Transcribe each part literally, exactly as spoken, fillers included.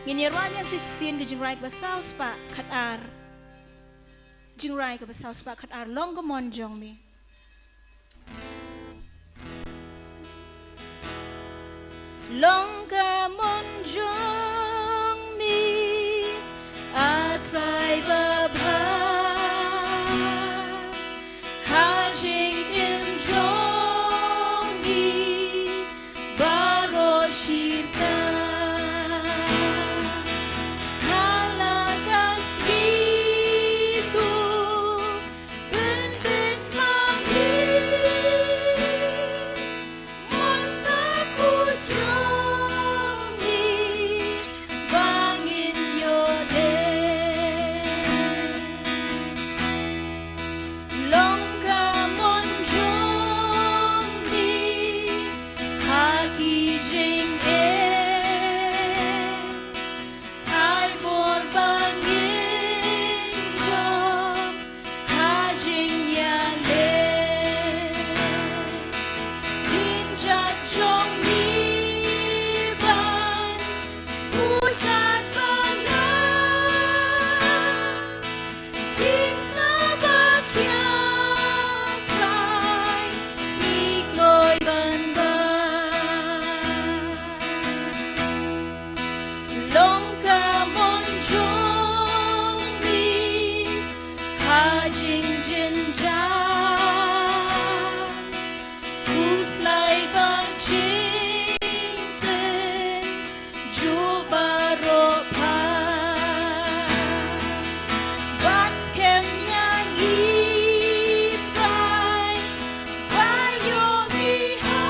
Ngin ïa rwai biang shisien ka jingrai kaba saw spah khat ar. Jingrai kaba saw spah khat ar, Long ka mon jong mi. Long ka mon jong mi, A Trai babha. Ha jingim jong mi baroh shi tang, ha la ka sngi to pynbit ma mi. Mon bakhuid jong mi ba ngin ïoh leh. Long ka mon jong mi ha ki jingeh. Ai bor ba ngin jop ha jingïaleh. Ngin jot jong ngi ban buit katba lah. Ïa kaba khia Trai ngi kloi ban bam. Long ka mon jong mi ha jingjynjar. Khuslai bad jingtynjuh baroh pha. Ban skhem ïa ngi Trai, ba ïoh ngi ha.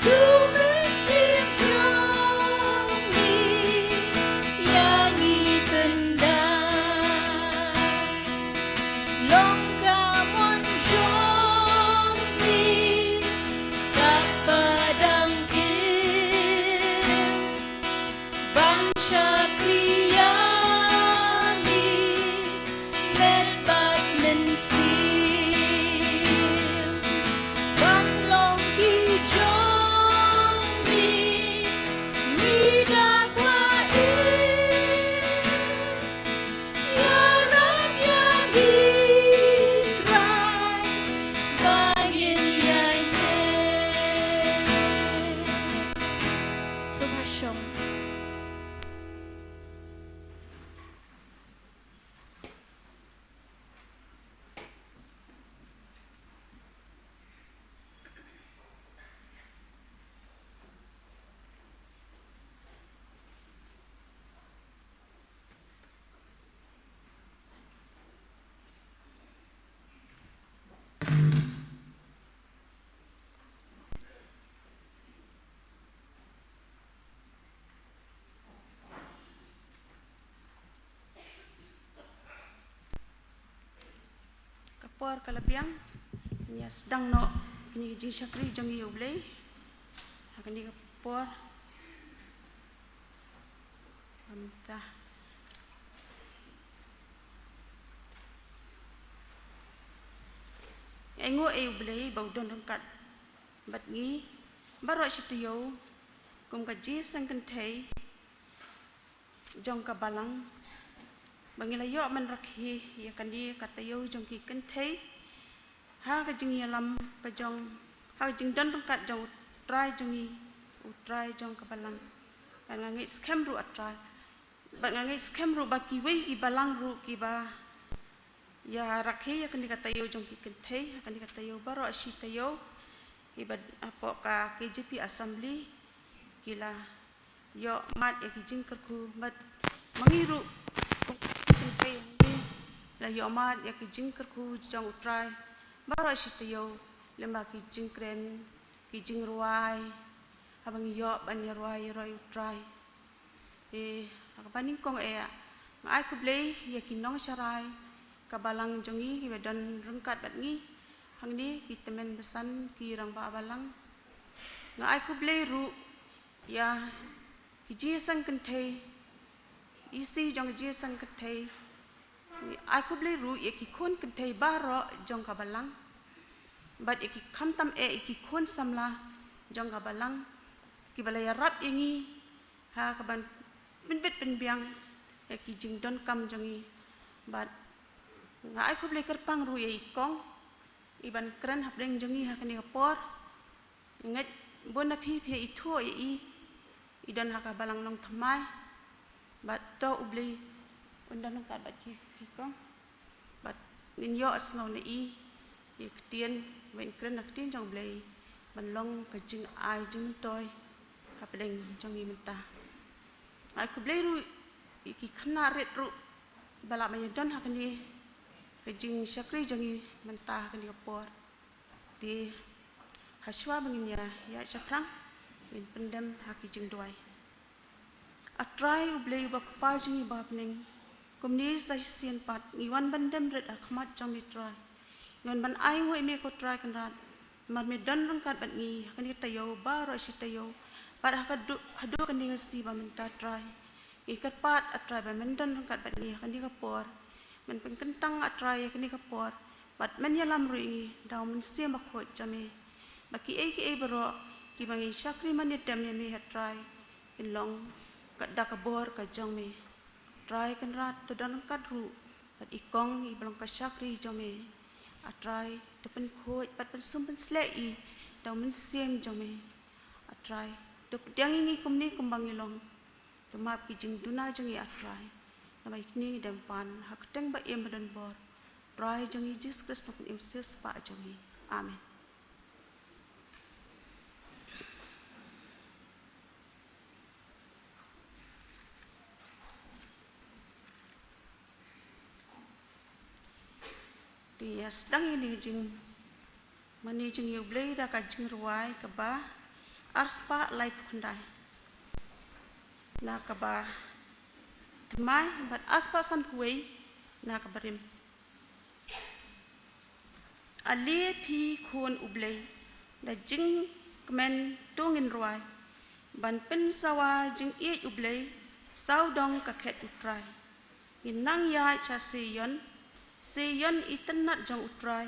U mynsiem jong mi ïa ngi pyndap. Long ka mon jong mi katba dang im. Ban shakri ïa mi met bad mynsiem. Ban long ki jong mi, ngi da kwah im. Ïarap ïa ngi Trai ba ngin ïaineh. Sngewbha shong. Ka por ka la biang, ngin ïa sdang noh kine ki jingshakri jong ngi ïa U Blei. Ha kane ka por, mynta, ai nguh ïa U Blei ba u don ryngkat bad ngi baroh shi taïew kum ka jingïaseng kynthei jong ka balang, ba ngi la ïoh ban rakhe ïa kane ka taïew jong ki kynthei ha ka jingïalam ka jong, ha ka jingdon ryngkat jong U Trai jong ngi, U Trai jong ka balang. Bad nga ngeit skhem ruh, A Trai, bad nga ngeit skhem ruh ba kiwei ki balang ruh kiba ïa rakhe ïa kane ka taïew jong ki kynthei ha kane ka taïew baroh shi taïew, kiba hapoh ka K J P Assembly ki la ïoh mad ïa ki jingkyrkhu, bad ma ngi ruh kum ki kynthei ngi la ïoh mad ïa ki jingkyrkhu jong U Trai baroh shi taïew, lem bad ki jingkren, ki jingrwai, haba ngi ïoh ban ïarwai ïaroh ïa U Trai. Te ha kaba nyngkong eh, nga ai khublei ïa ki nongsharai ka balang jong ngi kiba don ryngkat bad ngi hangne, ki tymmen basan, ki rangbah balang. Nga ai khublei ruh ïa ki jingïaseng kynthei, E C jong ki jingïaseng kynthei. Ai khublei ruh ïa ki khun kynthei baroh jong ka balang, bad ïa ki, khamtam eh ïa ki khun samla jong ka balang, kiba la ïarap ïa ngi ha kaban pynbit pynbiang ïa ki jingdonkam jong ngi. Bad nga ai khublei kyrpang ruh ïa i kong i ban kren hapdeng jong ngi ha kane ka por. Ngeit bun na phi phi ithuh ïa i, i don ha ka balang nongthymmai. Bad to U Blei un don ryngkat bad ki phi kong. Bad ngin ïohsngew na i ïa ka ktien, ban kren na ka ktien jong U Blei ban long ka jingai jingmyntoi hapdeng jong ngi mynta. Ai khublei ruh ïa ki khynnah rit ruh ba lah ban ïadon ha kane ka jingshakri jong ngi mynta ha kane ka por. Te ha shuwa ba ngin ïa ïaid shaphrang, ngin pyndem ha ki jingduwai. A Trai U Blei uba Kpa jong ngi ba ha bneng, kumne sa shisien pat ngi wan ban dem rit ha khmat jong me Trai. Ngi wan ban ainguh ïa me ko Trai Kynrad, namar me don ryngkat bad ngi ha kane ka taïew baroh shi taïew, bad ha ka du-, haduh kane ka sngi ba mynta Trai. Ngi kyrpad A Trai ba men don ryngkat bad ngi ha kane ka por. Men pynkyntang A Trai ïa kane ka por. Bad men ïalam ruh ïa ngi da u Mynsiem Bakhuid jong me. Ba kiei kiei baroh kiba ngi shakri man ïa dem ïa me A Trai, kin long ka da ka bor ka jong me. Trai Kynrad, to don ryngkat ruh bad i kong iba long ka shakri jong me. A Trai, to pynkhuid bad pynsum pynsleh i da u Mynsiem jong me. A Trai, to pdiang ïa ngi kumne kumba ngi long. To map ki jingduna jong ngi A Trai. Namar ïa kine ngi dem pan ha ka kyrteng ba im ba don bor, Trai jong ngi Jisu Khrist Nongpynim Siewspah jong ngi. Amen. Te ïa sdang ïa kane ka jingmane jong ngi ïa U Blei da ka jingrwai kaba arspah laiphew khyndai, na kaba thymmai, bad arspah sanphew wei, na kaba rim. Ale phi khun U Blei, da jingkmen to ngin rwai ban pynsawa jingïeit U Blei, sawdong ka khet U Trai. Ngin nang ïaid sha Seion, Seion itynnad jong U Trai.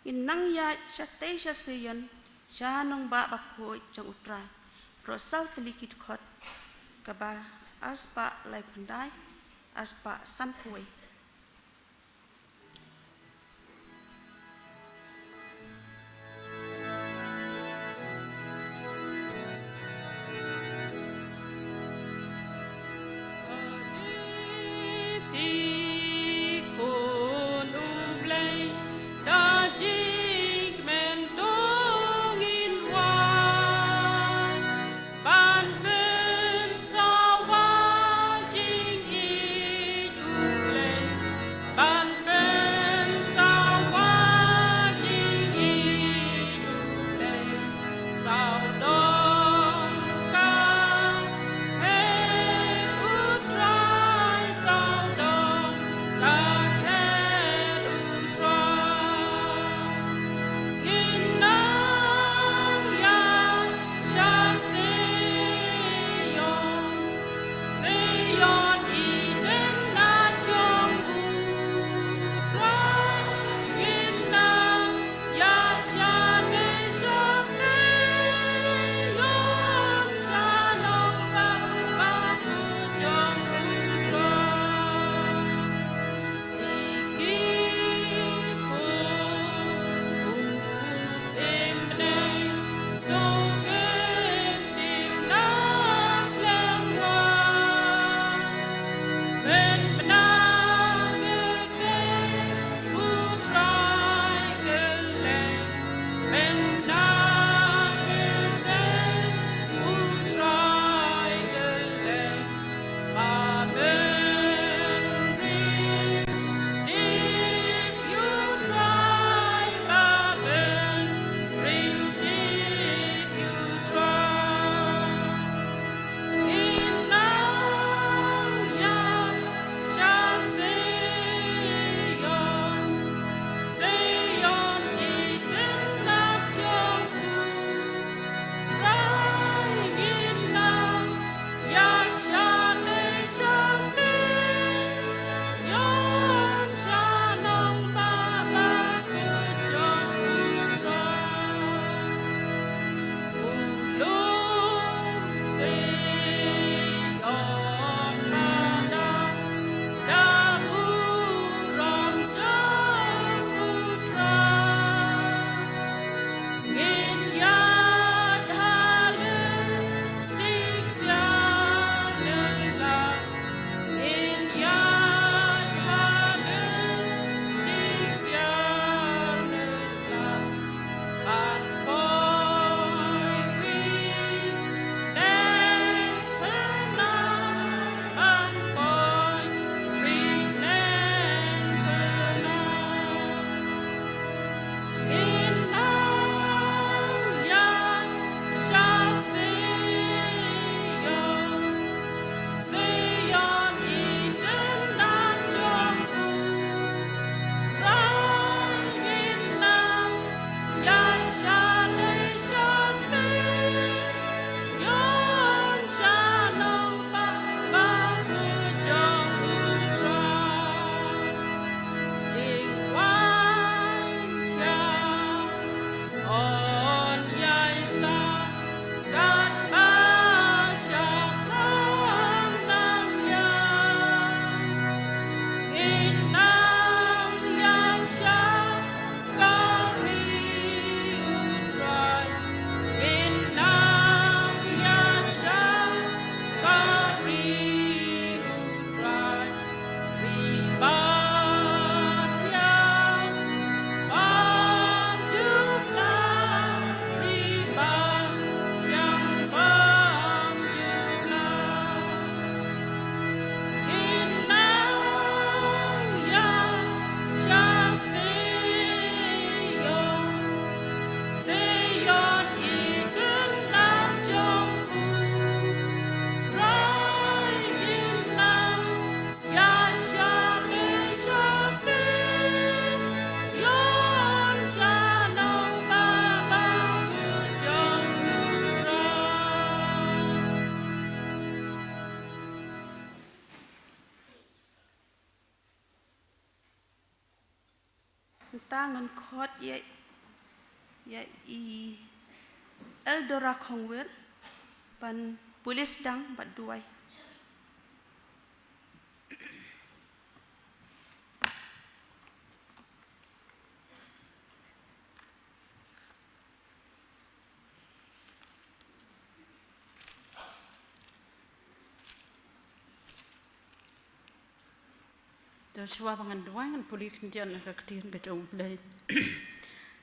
Ngin nang ïaid shatei sha Seion, sha nongbah bakhuid jong U Trai. Baroh saw tylli ki dkhot, kaba arspah laiphew khyndai, arspah sanphew wei. Ngan khot ïa, ïa i Eldora Khongwir ban pule sdang bad duwai. To shuwa ba ngan duwai, ngan pule khyndiat na ka ktien ka jong U Blei.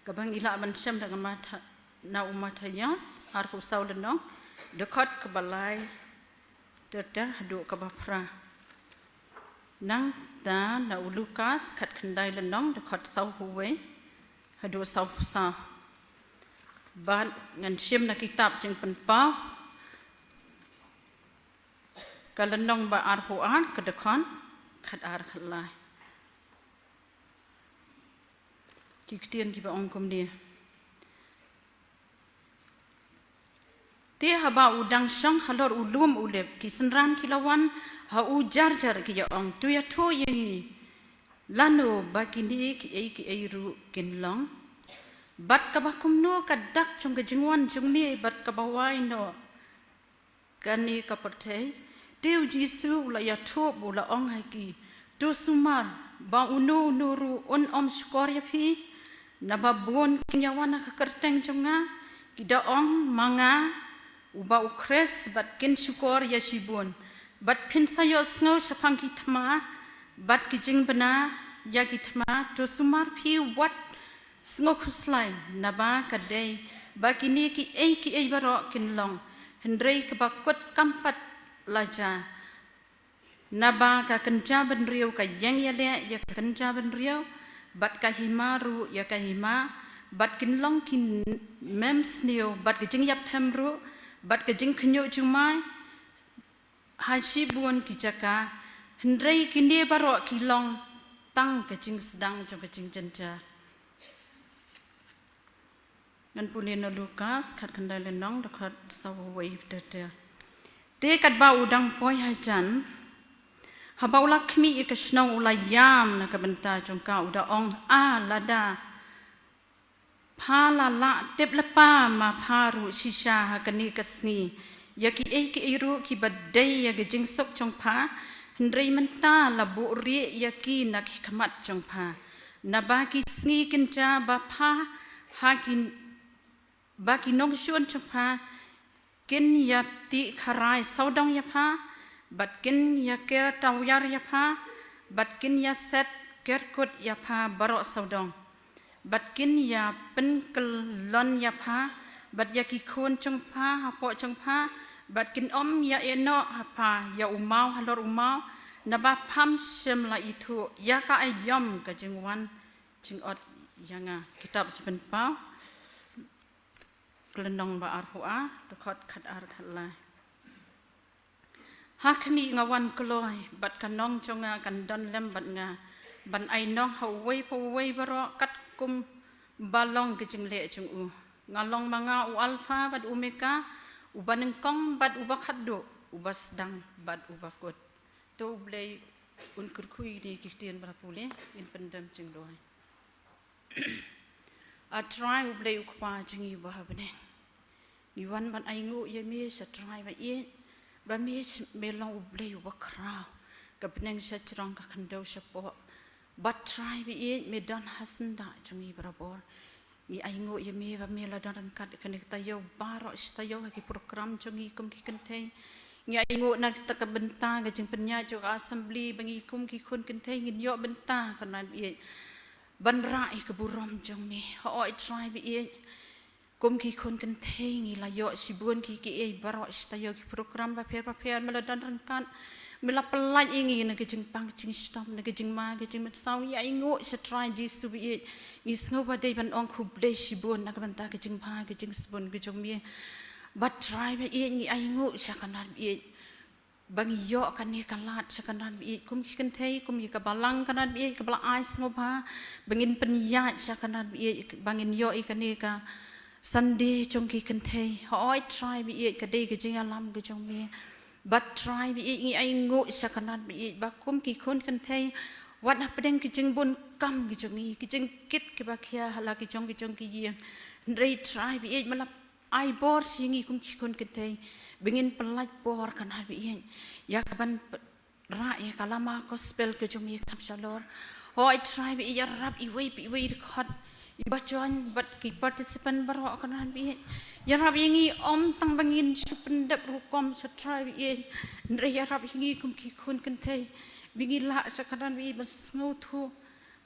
Kaba ngi lah ban shem da ka Matha-, na u Mathaios arphew saw lynnong, dkhot kaba lai ter ter haduh kaba phra. Nangta na u Lukas khatkhyndai lynnong, dkhot sawphew wei haduh sawphew saw. Bad ngan shim na kitab Jingpynpaw, ka lynnong ba arphew ar, ka dkhot khatar khatlai. Ki ktien kiba ong kumne. Te haba u dang shong halor u lum u lip, ki synran ki la wan ha u jar jar, ki ïa ong, to ïathuh ïa ngi lano ba kine kiei kiei ruh kin long, bad kaba kumno ka dak jong ka jingwan jong me, bad kaba wai noh kane ka pyrthei. Te u Jisu u la ïathuh, u la ong ha ki, to sumar ba uno uno ruh un ym shukor ïa phi. Naba bun kin ïa wan ha ka kyrteng jong nga, ki da ong ma nga uba u Khrist, bad kin shukor ïa shibun. Bad phin sa ïohsngew shaphang ki thma bad ki jingbna ïa ki thma. To sumar phi, wat sngew khuslai, naba ka dei ba kine kiei kiei baroh kin long, hynrei kaba kut kam pat la jia. Naba ka kynja bynriew ka ïeng ïaleh ïa ka kynja bynriew, bad ka hima ruh ïa ka hima, bad kin long ki mem sniew, bad ka jingïap them ruh, bad ka jingkhynñiuh jumai ha shibun ki jaka, hynrei kine baroh ki long tang ka jingsdang jong ka jingjynjar. Ngan pule na Lukas khatkhyndai lynnong, dkhot sawphew wei ter ter. Te katba u dang poi hajan, haba u la khmih ïa ka shnong, u la ïam na ka bynta jong ka, u da ong, a Lada, pha la lah tip lypa ma pha ruh shisha ha kane ka sngi ïa kiei kiei ruh kiba dei ïa ka jingsuk jong pha, hynrei mynta la buhrieh ïa ki na ki khmat jong pha. Naba ki sngi kin jia ba pha ha ki, ba ki nongshun jong pha kin ïa tih kharai sawdong ïa pha, bad kin ïa ker tawiar ïa pha, bad kin ïa set ker kut ïa pha baroh sawdong, bad kin ïa pynkyllon ïa pha bad ïa ki khun jong pha hapoh jong pha, bad kin ym ïa ïehnoh ha pha ïa u maw halor u maw, naba pham shym la ithuh ïa ka aïom ka jingwan jingïoh ïa nga. Kitab Jingpynpaw, ka lynnong ba arphew ar, dkhot khatar khatlai. Ha khmih, nga wan kloi, bad ka nong jong nga kan don lem bad nga, ban ai nong ha uwei pa uwei baroh katkum ba long ka jingleh jong u. Nga long ma nga u Alpha bad Omega, uba nyngkong bad uba khatduh, uba sdang bad uba kut. To U Blei un kyrkhu ïa kine ki ktien ba la pule, ngin pyndem jingduwai. A Trai U Blei U Kpa jong ngi uba ha bneng, ngi wan ban ainguh ïa me sha Trai ba ïeit, ba me, me long U Blei uba khraw ka bneng sha jrong, ka khyndew shapoh. Ba Trai ba ïeit, me don ha syndah jong ngi barabor. Ngi ainguh ïa me ba me la don ryngkat kane ka taïew baroh shi taïew ha ki program jong ngi kum ki kynthei. Ngi ainguh na kata ka bynta ka jingpynïaid jong ka assembly, ba ngi kum ki khun kynthei ngin ïoh bynta, Kynrad ba ïeit, ban rah ïa ka burom jong me. Hooid Trai ba ïeit, kum ki khun kynthei ngi la ïoh shibun ki, kiei baroh shi taïew, ki program bapher bapher, me la don ryngkat, me la pyllait ïa ngi na ka jingpang ka jingshitom, na ka jingma ka jingmynsaw. Ngi ainguh sha Trai Jisu ba ïeit, ngi sngew ba dei ban ong khublei shibun na ka bynta ka jingbha ka jingsbun ka jong me. Ba Trai ba ïeit, ngi ainguh sha Kynrad ba ïeit, ba ngi ïoh kane ka lad sha Kynrad ba ïeit kum ki kynthei, kum ïa ka balang Kynrad ba ïeit kaba la ai sngewbha ba ngin pynïaid sha Kynrad ba ïeit, ba ngin ïoh ïa kane ka Sunday jong ki kynthei. Hooid Trai ba ïeit, ka dei ka jingïalam ka jong me. Ba Trai ba ïeit, ngi ainguh sha Kynrad ba ïeit ba kum ki khun kynthei, Wat hapdeng ki jingbun kam ki jong ngi, ki jingkit kiba khia ha la ki jong ki jong ki ïing. Hynrei Trai ba ïeit, me la ai bor sha ngi kum ki khun kynthei ba ngin pynlait bor, Kynrad ba ïeit, ïa kaban rah ïa ka lama gospel ka jong me kham shalor. Hooid Trai ba ïeit, ïarap iwei pa iwei dkhot iba join bad ki participant baroh, Kynrad ba ïeit. Ïarap ïa ngi ym tang ba ngin shu pyndep rukom sha, Trai ba ïeit, hynrei ïarap ïa ngi kum ki khun kynthei ba ngi lah sha, Kynrad ba ïeit, ban sngewthuh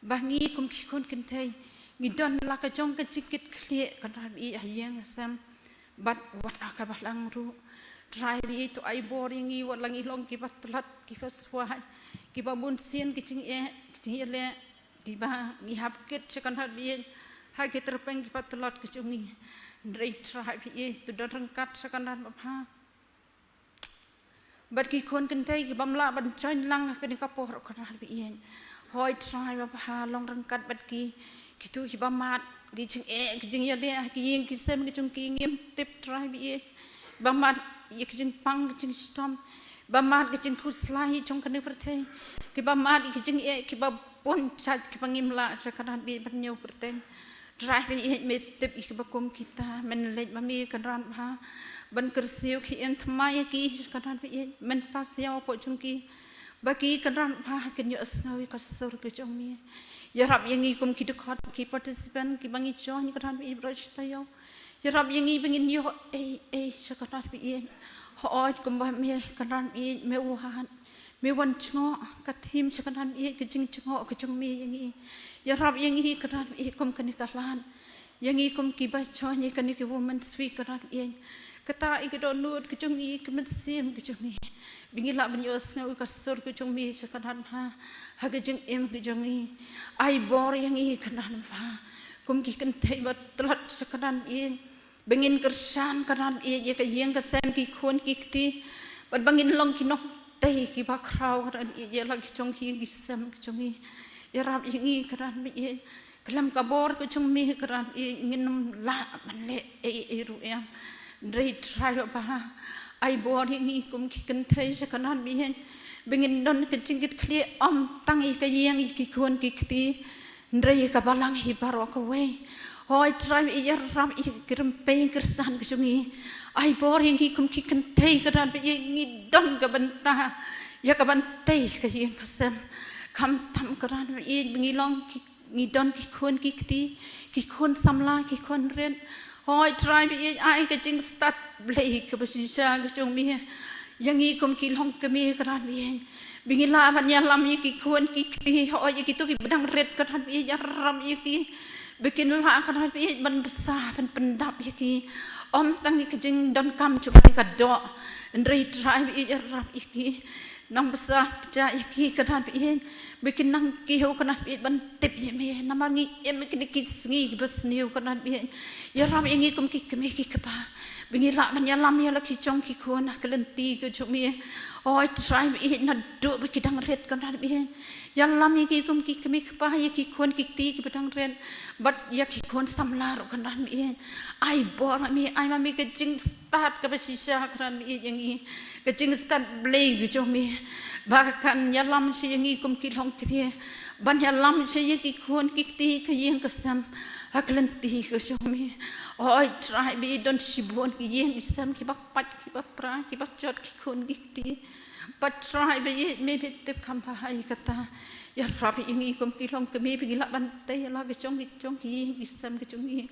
ba ngi kum ki khun kynthei ngi don la ka jong ka jingkit khlieh, Kynrad ba ïeit, ha ïing ha sem bad wat ha ka balang ruh. Trai ba ïeit, to ai bor ïa ngi wat la ngi long kiba tlot, kiba swai, kiba bun sien ki jingeh ki jingïaleh, kiba ngi hap kit sha, Kynrad ba ïeit, ha ki tyrpeng kiba tlot ki jong ngi. Hynrei Trai ba ïeit, to don ryngkat sha, Kynrad ba bha, bad ki khun kynthei ki bym lah ban join lang ha kane ka por, Kynrad ba ïeit. Hooid Trai ba bha, long ryngkat bad ki, kito kiba mad ki jingeh ki jingïaleh ha ki ïing ki sem ki jong ki, ngim tip, Trai ba ïeit, ba mad ïa ki jingpang ki jingshitom, ba mad ki jingkhuslai jong kane ka pyrthei, kiba mad ïa ki jingeh kiba bun jait kiba ngim lah sha, Kynrad ba ïeit, ban ñiew pyrthei. Trai ba ïeit, me tip ïa kiba kum kita, men leit ma me, Kynrad ba bha, ban kyrsiew khie thymmai ïa ki, Kynrad ba ïeit, men pass ïa u pok jong ki, ba ki, Kynrad ba bha, kin ïohsngew ïa ka sur ka jong me. Ïarap ïa ngi kum ki dkhot, ki participant kiba ngi join, Kynrad ba ïeit, baroh shi taïew. Ïarap ïa ngi ba ngin ïoh ei ei sha, Kynrad ba ïeit. Hooid kumba me, Kynrad ba ïeit, me wan, me wan jngoh ka thim sha, Kynrad ba ïeit, ka jingjngoh ka jong me ïa ngi. Ïarap ïa ngi, Kynrad ba ïeit, kum kane ka lad, ïa ngi kum kiba join ïa kane ka Women's Week, Kynrad ba ïeit, kata ïa ka dohnud ka jong ngi, ka mynsiem ka jong ngi, ba ngi lah ban ïohsngew ïa ka sur ka jong me sha, Kynrad ba bha, ha ka jingim ka jong ngi. Ai bor ïa ngi, Kynrad ba bha, kum ki kynthei ba tlot sha, Kynrad ba ïeit, ba ngin kyrshan, Kynrad ba ïeit, ïa ka ïing ka sem, ki khun ki kti, bad ba ngin long ki nongtei kiba khraw, Kynrad ba ïeit, ïa la ki jong ki ïing ki sem ki jong ngi. Ïarap ïa ngi, Kynrad ba ïeit, khlem ka bor ka jong me, Kynrad ba ïeit, ngin ym lah ban leh ei ei ruh em. Hynrei Trai ba bha, ai bor ïa ngi kum ki kynthei sha, Kynrad ba ïeit, ba ngin don ka jingkit khlieh ym tang ïa ka ïing, ïa ki khun ki kti, hynrei ïa ka balang hi baroh kawei. Hooid Trai ba ïeit, ïarap ïa ki rympei Khristan ka jong ngi. Ai bor ïa ngi kum ki kynthei, Kynrad ba ïeit, ngi don ka bynta ïa ka ban tei ka ïing ka sem. Khamtam, Kynrad ba ïeit, ba ngi long ki, ngi don ki khun ki kti, ki khun samla, ki khun rit. Hooid Trai ba ïeit, ai ka jingstad Blei kaba shisha ka jong me ïa ngi kum ki longkmie, Kynrad ba ïeit, ba ngin lah ban ïalam ïa ki khun ki kti, hooid ïa kito kiba dang rit, Kynrad ba ïeit, ïarap ïa ki ba kin lah, Kynrad ba ïeit, ban bsa ban pyndap ïa ki. Ym tang ïa ka jingdonkam jong kane ka doh, hynrei Trai ba ïeit, ïarap ïa ki. Nang bsa pyrshah ïa ki, Kynrad ba ïeit, ba kin nang kiew, Kynrad ba ïeit, ban tip ïa me. Namar ngi im ha kine ki sngi kiba sniew, Kynrad ba ïeit, ïarap ïa ngi kum ki kmie ki kpa ba ngi lah ban ïalam ïa la ki jong ki khun ha ka lynti ka jong me. Hooid Trai ba ïeit, naduh ba ki dang rit, Kynrad ba ïeit, ïalam ïa ki kum ki kmie kpa, ïa ki khun ki kti kiba dang rit, bad ïa ki khun samla ruh, Kynrad ba ïeit. Ai bor ma me, ai ma me ka jingstad kaba shisha, Kynrad ba ïeit, ïa ngi, ka jingstad Blei ka jong me ba kan ïalam sha ïa ngi kum ki longkmie, ban ïalam sha ïa ki khun ki kti, ka ïing ka sem ha ka lynti ka jong me. Hooid Trai ba ïeit, don shibun ki ïing ki sem kiba pait, kiba pra, kiba jot ki khun ki kti. Bad Trai ba ïeit, me me tip kham bha ïa kata. Ïarap ïa ngi kum ki longkmie ba ngi lah ban tei ïa la ki jong ki jong ki ïing ki sem ki jong ngi,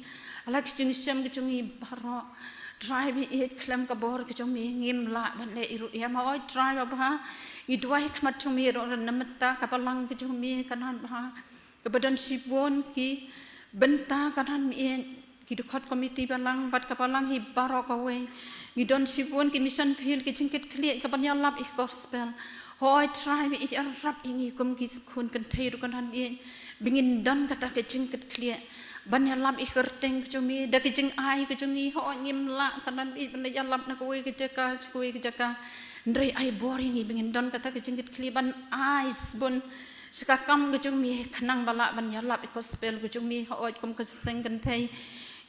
ïa la ki jingshem ki jong ngi baroh. Trai ba ïeit, khlem ka bor ka jong me ngim lah ban leh ei ruh em. Hooid Trai ba bha, ngi duwai ha khmat jong me ruh na bynta ka balang ka jong me, Kynrad ba bha, kaba don shibun ki bynta, Kynrad ba ïeit, ki dkhot komiti balang bad ka balang hi baroh kawei. Ngi don shibun ki mission field, ki jingkit khlieh kaban ïalap ïa ka gospel. Hooid Trai ba ïeit, ïarap ïa ngi kum ki khun kynthei ruh, Kynrad ba ïeit, ba ngin don kata ka jingkit khlieh ban ïalap ïa ka kyrteng ka jong me da ka jingai ka jong ngi. Hooid ngim lah, Kynrad ba ïeit, ban ïalap na kawei ka jaka sha kawei ka jaka, hynrei ai bor ïa ngi ba ngin don kata ka jingkit khlieh ban ai sbun sha ka kam ka jong me, khnang ba lah ban ïalap ïa ka gospel ka jong me. Hooid kum ka seng kynthei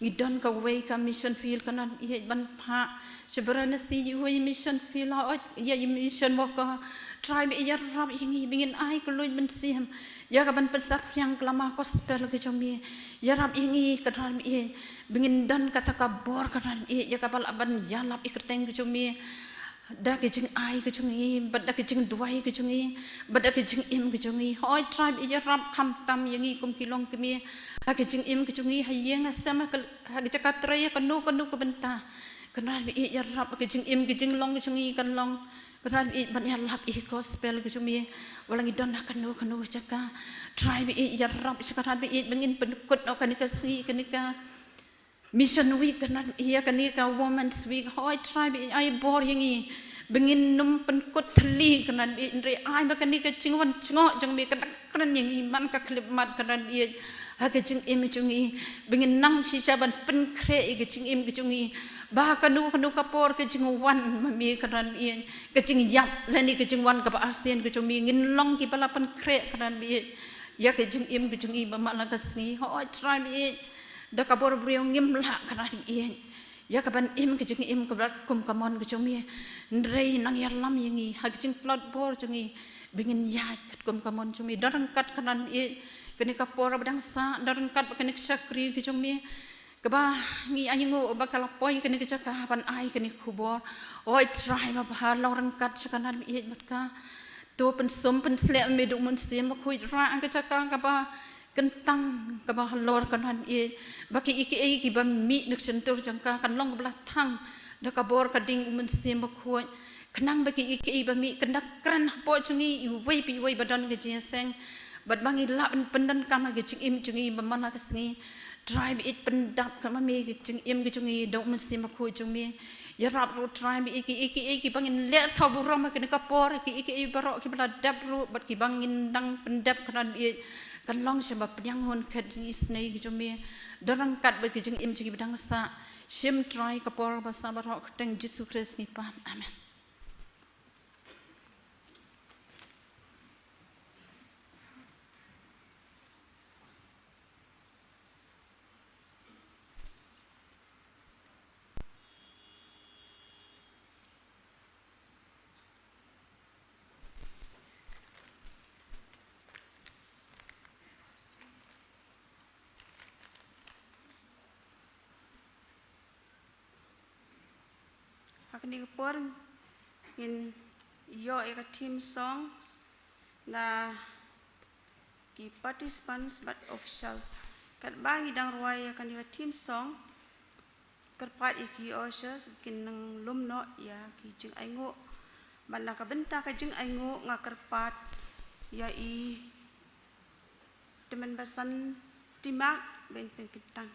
Ngi don kawei ka mission field, Kynrad Baieit, ban phah sha Varanasi, ïa uwei mission field, hooid, ïa i mission worker. Trai Baieit, ïarap ïa ngi ba ngin ai kylluid mynsiem ïa ka ban pynsaphriang khlem ka gospel ka jong me. Ïarap ïa ngi, Kynrad Baieit, ba ngin don kata ka bor, Kynrad Baieit, ïa ka ba lah ban ïalap ïa ka kyrteng ka jong me da ka jingai ka jong ngi, bad da ka jingduwai ka jong ngi, bad da ka jingim ka jong ngi. Hooid, Trai Baieit, ïarap khamtam ïa ngi kum ki longkmie ha ka jingim ka jong ngi, ha ïing ha sem, ha ka, ha ka jaka trei, ha kano kano ka bynta. Kynrad Baieit, ïarap ka jingim ka jinglong ka jong ngi kan long, Kynrad Baieit, ban ïalap ïa ka gospel ka jong me. Wat la ngi don ha kano kano ka jaka, Trai Baieit, ïarap shisha, Kynrad Baieit, ba ngin pynkut noh kane ka sngi, kane ka Mission Week, Kynrad Baieit, ïa kane ka Women's Week. Hooid, Trai Baieit, ai bor ïa ngi ba ngin nym pynkut thylli, Kynrad Baieit, hynrei ai ba kane ka jingwan jngoh jong me kan da kren ïa ngi man ka khyllipmat, Kynrad Baieit, ha ka jingim jong ngi, ba ngin nang shisha ban pynkhreh ïa ka jingim ka jong ngi, ba kano kano ka por ka jingwan ma me, Kynrad Baieit, ka jingïap lane ka jingwan kaba arsien ka jong me, ngin long kiba la pynkhreh, Kynrad Baieit, ïa ka jingim ka jong ngi ba man la ka sngi. Hooid, Trai Baieit, da ka bor briew ngim lah, Kynrad Baieit, ïa ka ban im ka jingim kaba kum ka mon ka jong me. Hynrei nang ïalam ïa ngi ha ka jingtlot bor jong ngi ba ngin ïaid katkum ka mon jong me. Don ryngkat, Kynrad Baieit, kane ka por ba dang sah, don ryngkat bad kane ka shakri ka jong me kaba ngi ainguh ba ka la poi kane ka jaka ban ai kane ka khubor. Hooid, Trai babha, long ryngkat shisha, Kynrad Baieit, bad ka. To pynsum pynshlur me da u Mynsiem Bakhuid, rah ka jaka kaba kyntang kaba halor, Kynrad Baieit, ba kiei kiei kiba mih na ka shyntur jong ka kan long kaba la thang da ka bor ka ding u Mynsiem Bakhuid, khnang ba kiei kiei ba mih kan da kren hapoh jong ngi iwei pa iwei ba don ka jingïaseng, bad ba ngin lah ban pyndonkam ha ka jingim jong ngi ba man la ka sngi. Trai Baieit, pyndap ka ma me ka jingim ka jong ngi da u Mynsiem Bakhuid jong me. Ïarap ruh, Trai Baieit, kiei kiei kiba ngin leh thaw burom ha kane ka por, kiei kiei baroh kiba la dep ruh bad kiba ngin dang pyndep, Kynrad Baieit, kan long sha ba pdiang hun khet jong isynei ka jong me. Don ryngkat bad ka jingim jong kiba dang sah. Shim, Trai, ka por ba sah baroh, ha ka kyrteng Jisu Khrist ngi pan. Amen. Ha kane ka por ngin ïoh ïa ka theme song na ki participants bad officials. Katba ngi dang rwai ïa kane ka theme song, kyrpad ïa ki ushers ba kin nang lum noh ïa ki jingainguh. Bad na ka bynta ka jingainguh nga kyrpad ïa i Tymmen Basan Timak ban pynkyntang.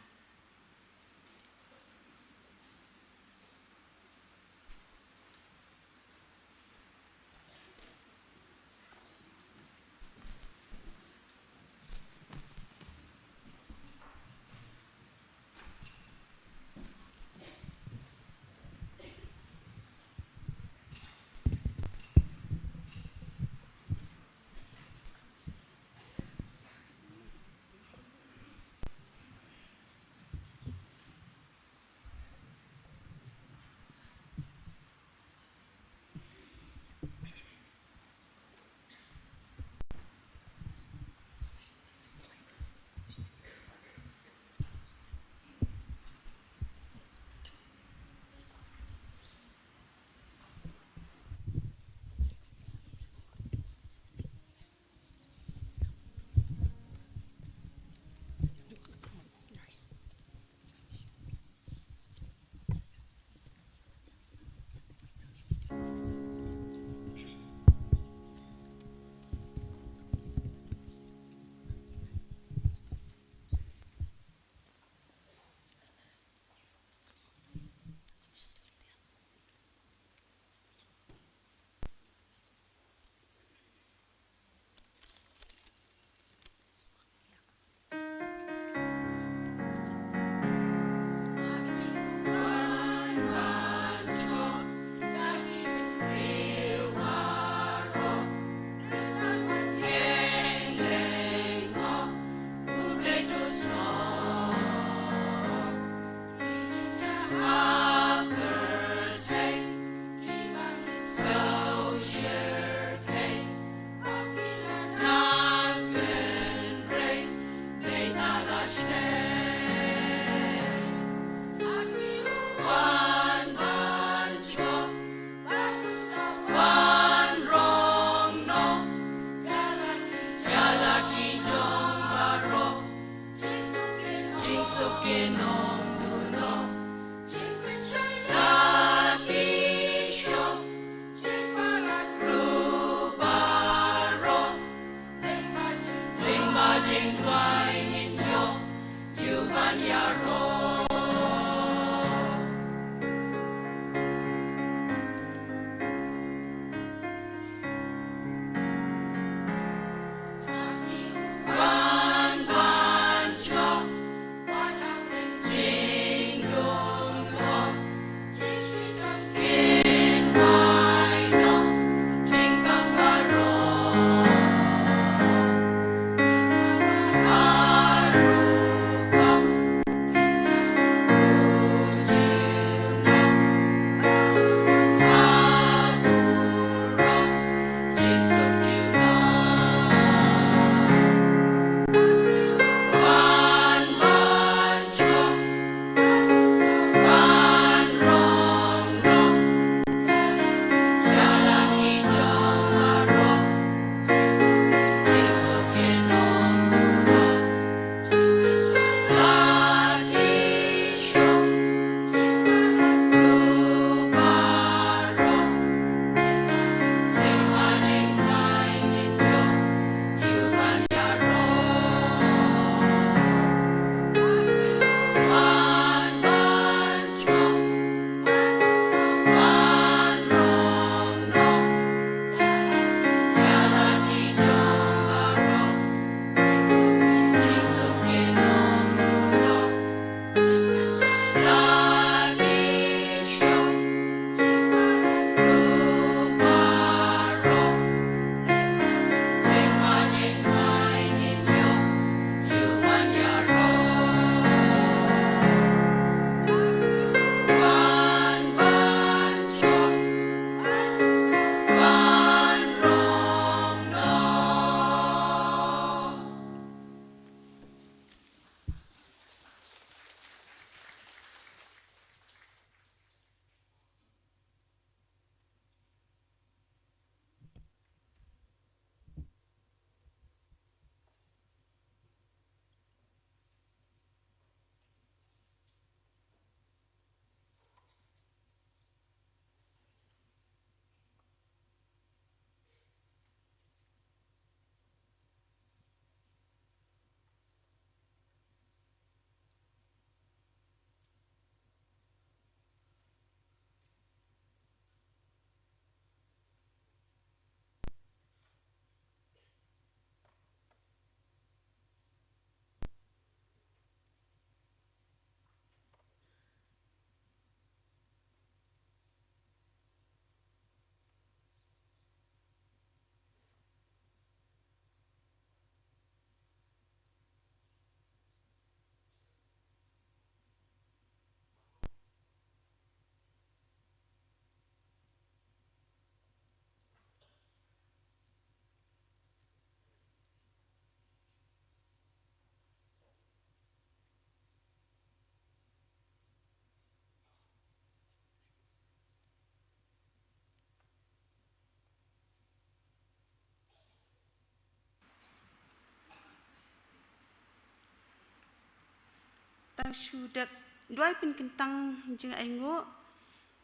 tang shu dep duwai pynkyntang jingainguh,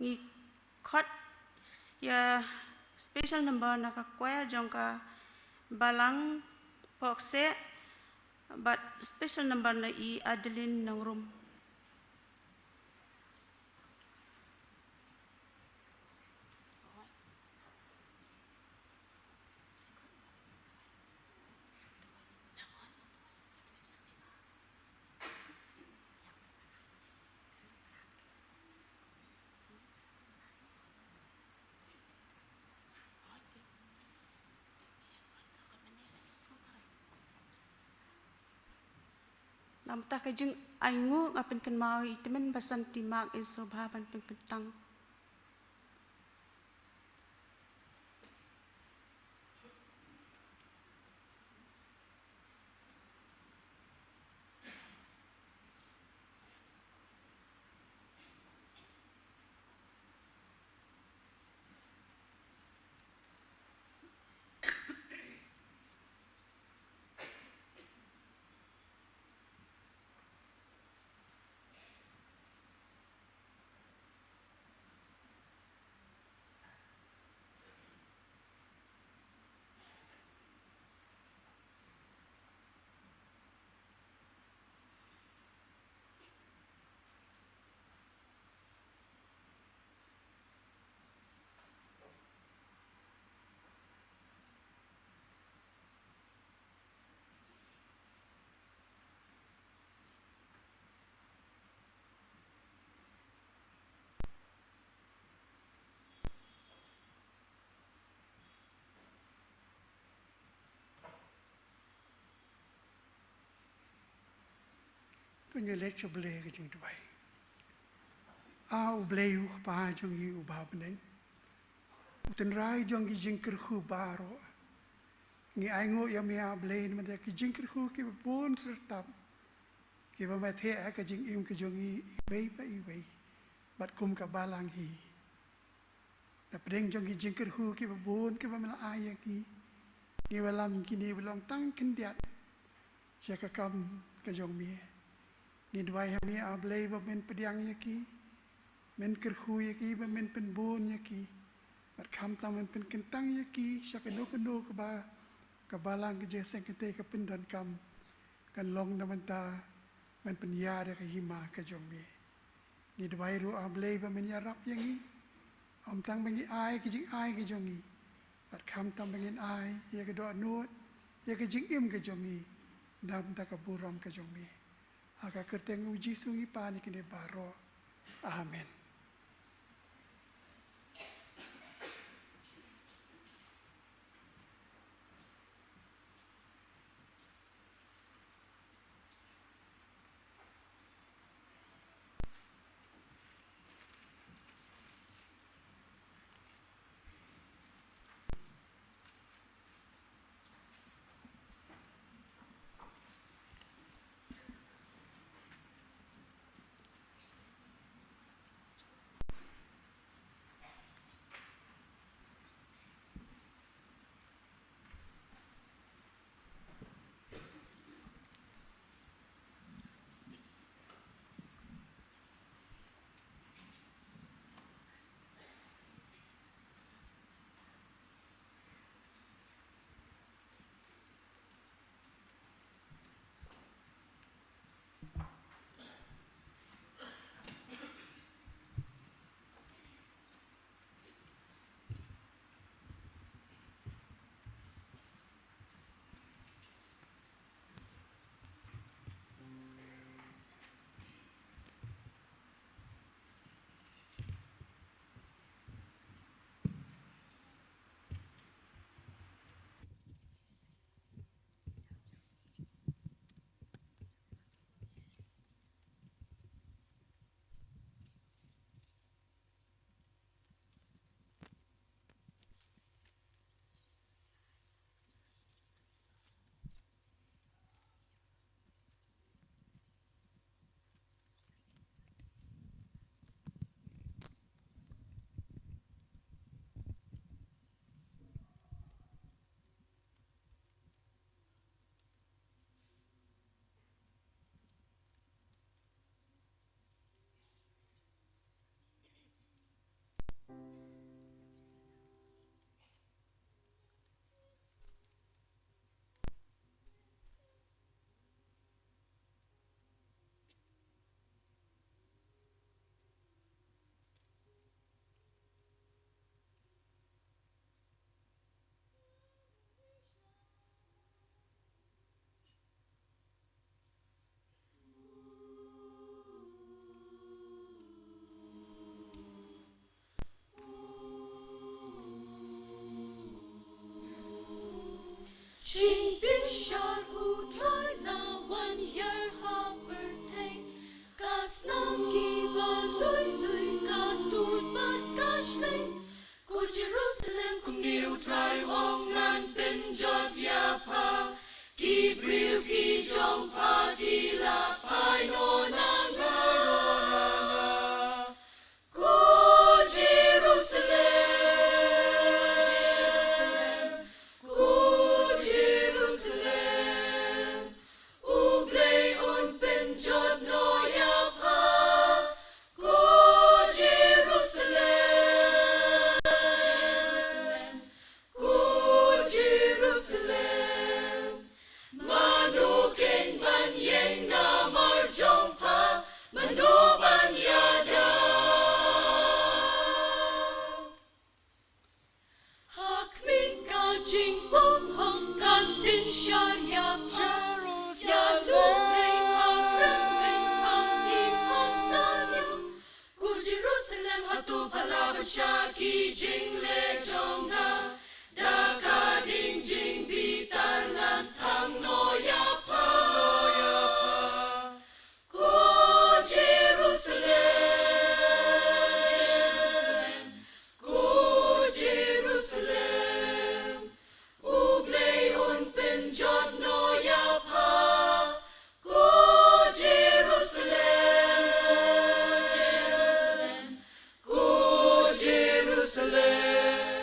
ngi khot ïa special number na ka choir jong ka Balang Phongsih bad special number na i Adeline Nongrum. Namar ka jingainguh nga pynkynmaw ïa i tymmen basan Timak Insobha ban pynkyntang. To ngin leit sha U Blei ka jingduwai. A U Blei U Kpa jong ngi uba ha bneng, U Tynrai jong ki jingkyrkhu baroh, ngi ainguh ïa me A Blei namar ki jingkyrkhu kiba bun syrtap kiba me thiah ha ka jingim ka jong ngi iwei pa iwei bad kum ka balang hi. Na pdeng jong ki jingkyrkhu kiba bun kiba me la ai ïa ngi, ngi wallam kine ba long tang khyndiat sha ka kam ka jong me. Ngi duwai ha me A Blei ba men pdiang ïa ki, men kyrkhu ïa ki, ba men pynbun ïa ki, bad khamtam men pynkyntang ïa ki sha kano kano kaba ka balang ka jingïaseng kynthei ka pyndonkam. Kan long na bynta men pynïar ïa ka hima ka jong me. Ngi duwai ruh A Blei ba men ïarap ïa ngi, ym tang ba ngi ai ka jingai ka jong ngi, bad khamtam ba ngin ai ïa ka dohnud, ïa ka jingim ka jong ngi na bynta ka burom ka jong me. Ha ka kyrteng U Jisu ngi pan ïa kine baroh. Amen. Nang kiba lui lui ka tut bad ka shlei. Ko Jerusalem, kumne U Trai u ong, ngan pynjot ïa pha. Ki briew ki jong pha ki la phai noh na nga. Ko Jerusalem, ko Jerusalem, U Blei un pynjot noh ïa pha. Ko Jerusalem, ko Jerusalem, mano keiñ ban ïeng namar jong pha, mano ban ïada? Ha khmih ka jingbymhok ka synshar ïa pha. Ïa lum beiñ ha kren beiñ ha ktien ha saliang. Ko Jerusalem, hato pha lah ban shah ki jingleh jong nga? Da ka ding jingbitar ngan thang noh ïa pha. Ko Jerusalem, ko Jerusalem, U Blei un pynjot noh ïa pha. Ko Jerusalem, ko Jerusalem,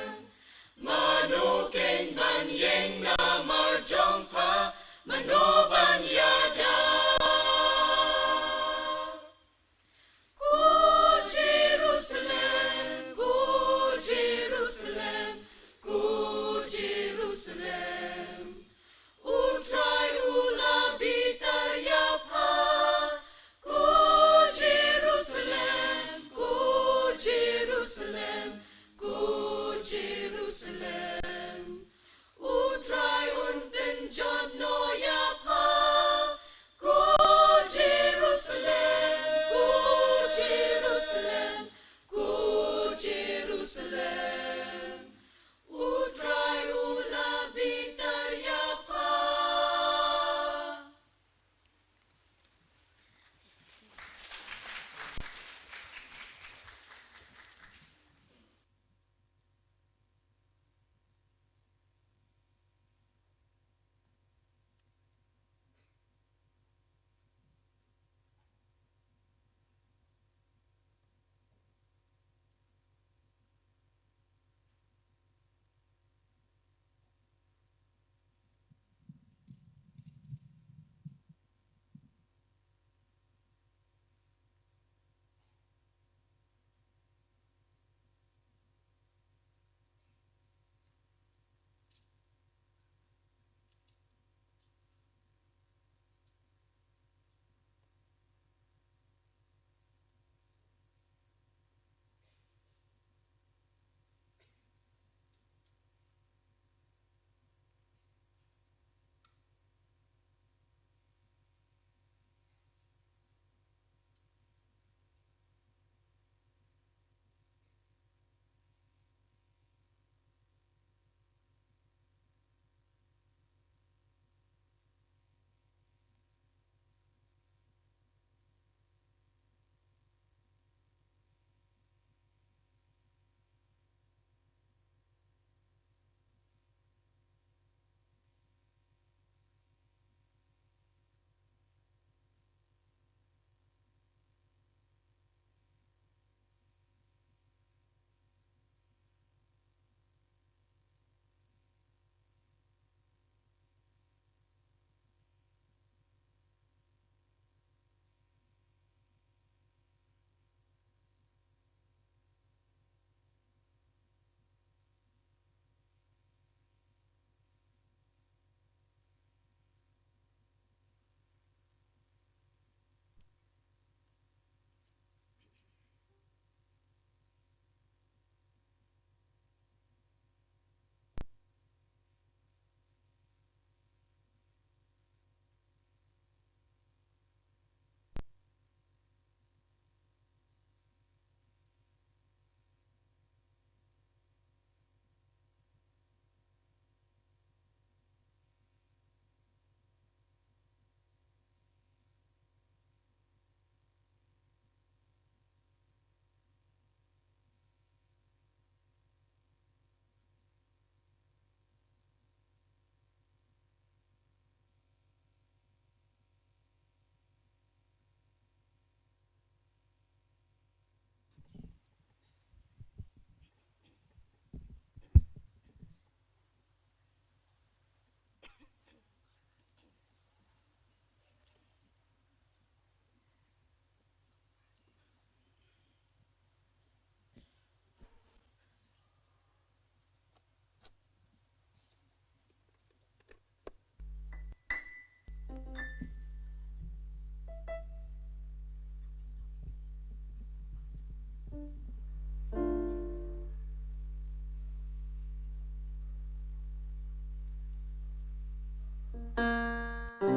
Hello,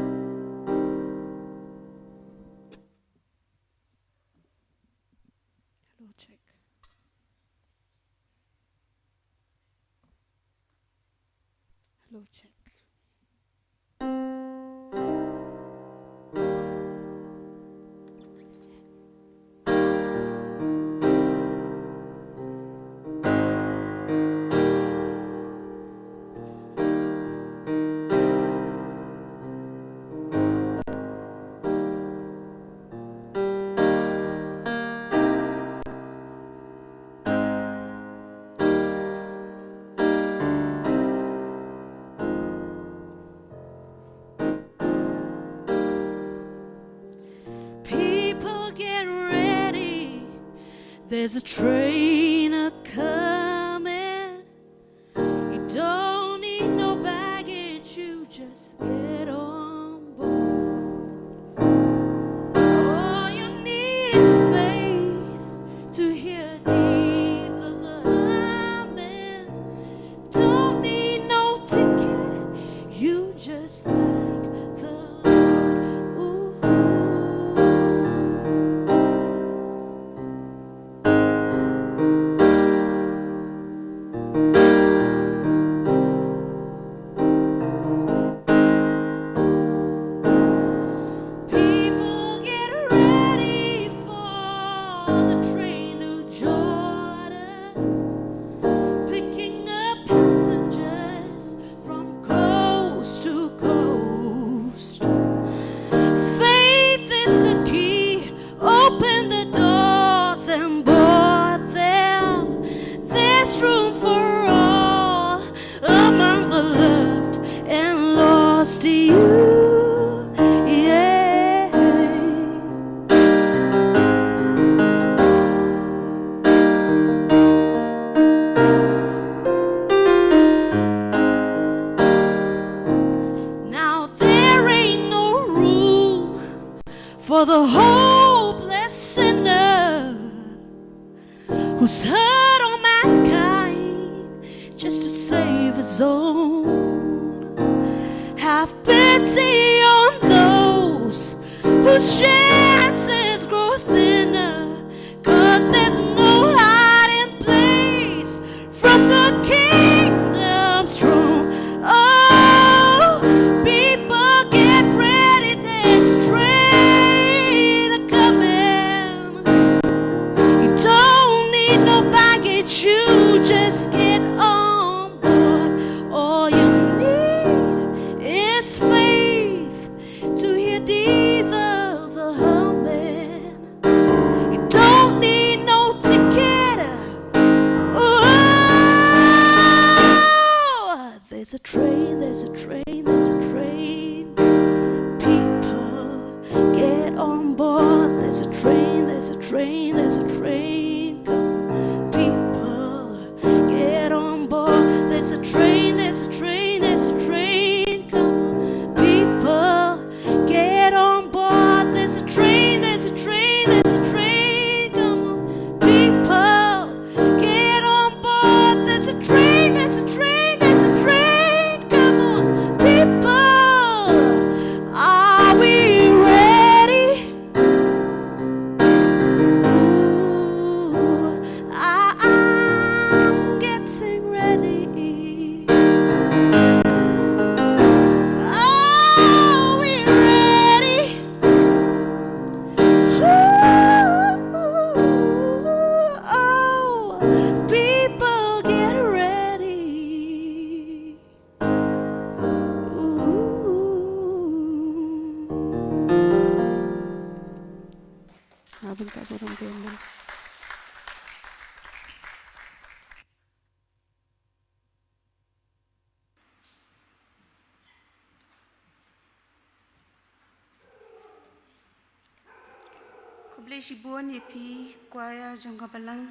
check. Hello, check. People, get ready. There's a train a coming. You don't need no baggage, you just get on board. All you need is faith to hear Jesus humming. Don't need no ticket, you just thank the Lord. Ooh. People, get ready for the train to Jordan, picking up passengers from coast to coast. Faith is the key. Open the doors and board them. There's room for all among the loved and lost to you. Yeah. Now there ain't no room for the hopeless sinner who's hurt all mankind just to save his own. Have pity on those whose chances grow thinner, 'cause there's no hiding place from the kingdom's throne. Oh, people, get ready, there's a train a coming. You don't need no baggage, you just get on board. All you need is faith to hear diesels a humming. You don't need no ticket. Oh, there's a train, there's a train, there's a train. People, get on board. There's a train, there's a train, there's a train. Come on, people, get on board. There's a train, there's a train, there's a train. Come on, people, get on board. There's a train, there's a train, there's a train. Come on, people, get on board. There's a train, there's a train, there's a train. Come on, people, are we ready? Ooh, I, I'm getting ready. Are we ready? Ooh, oh, people, get ready. Ooh. Nga bynta burom bynta. Khublei shibun ïa phi choir jong ka balang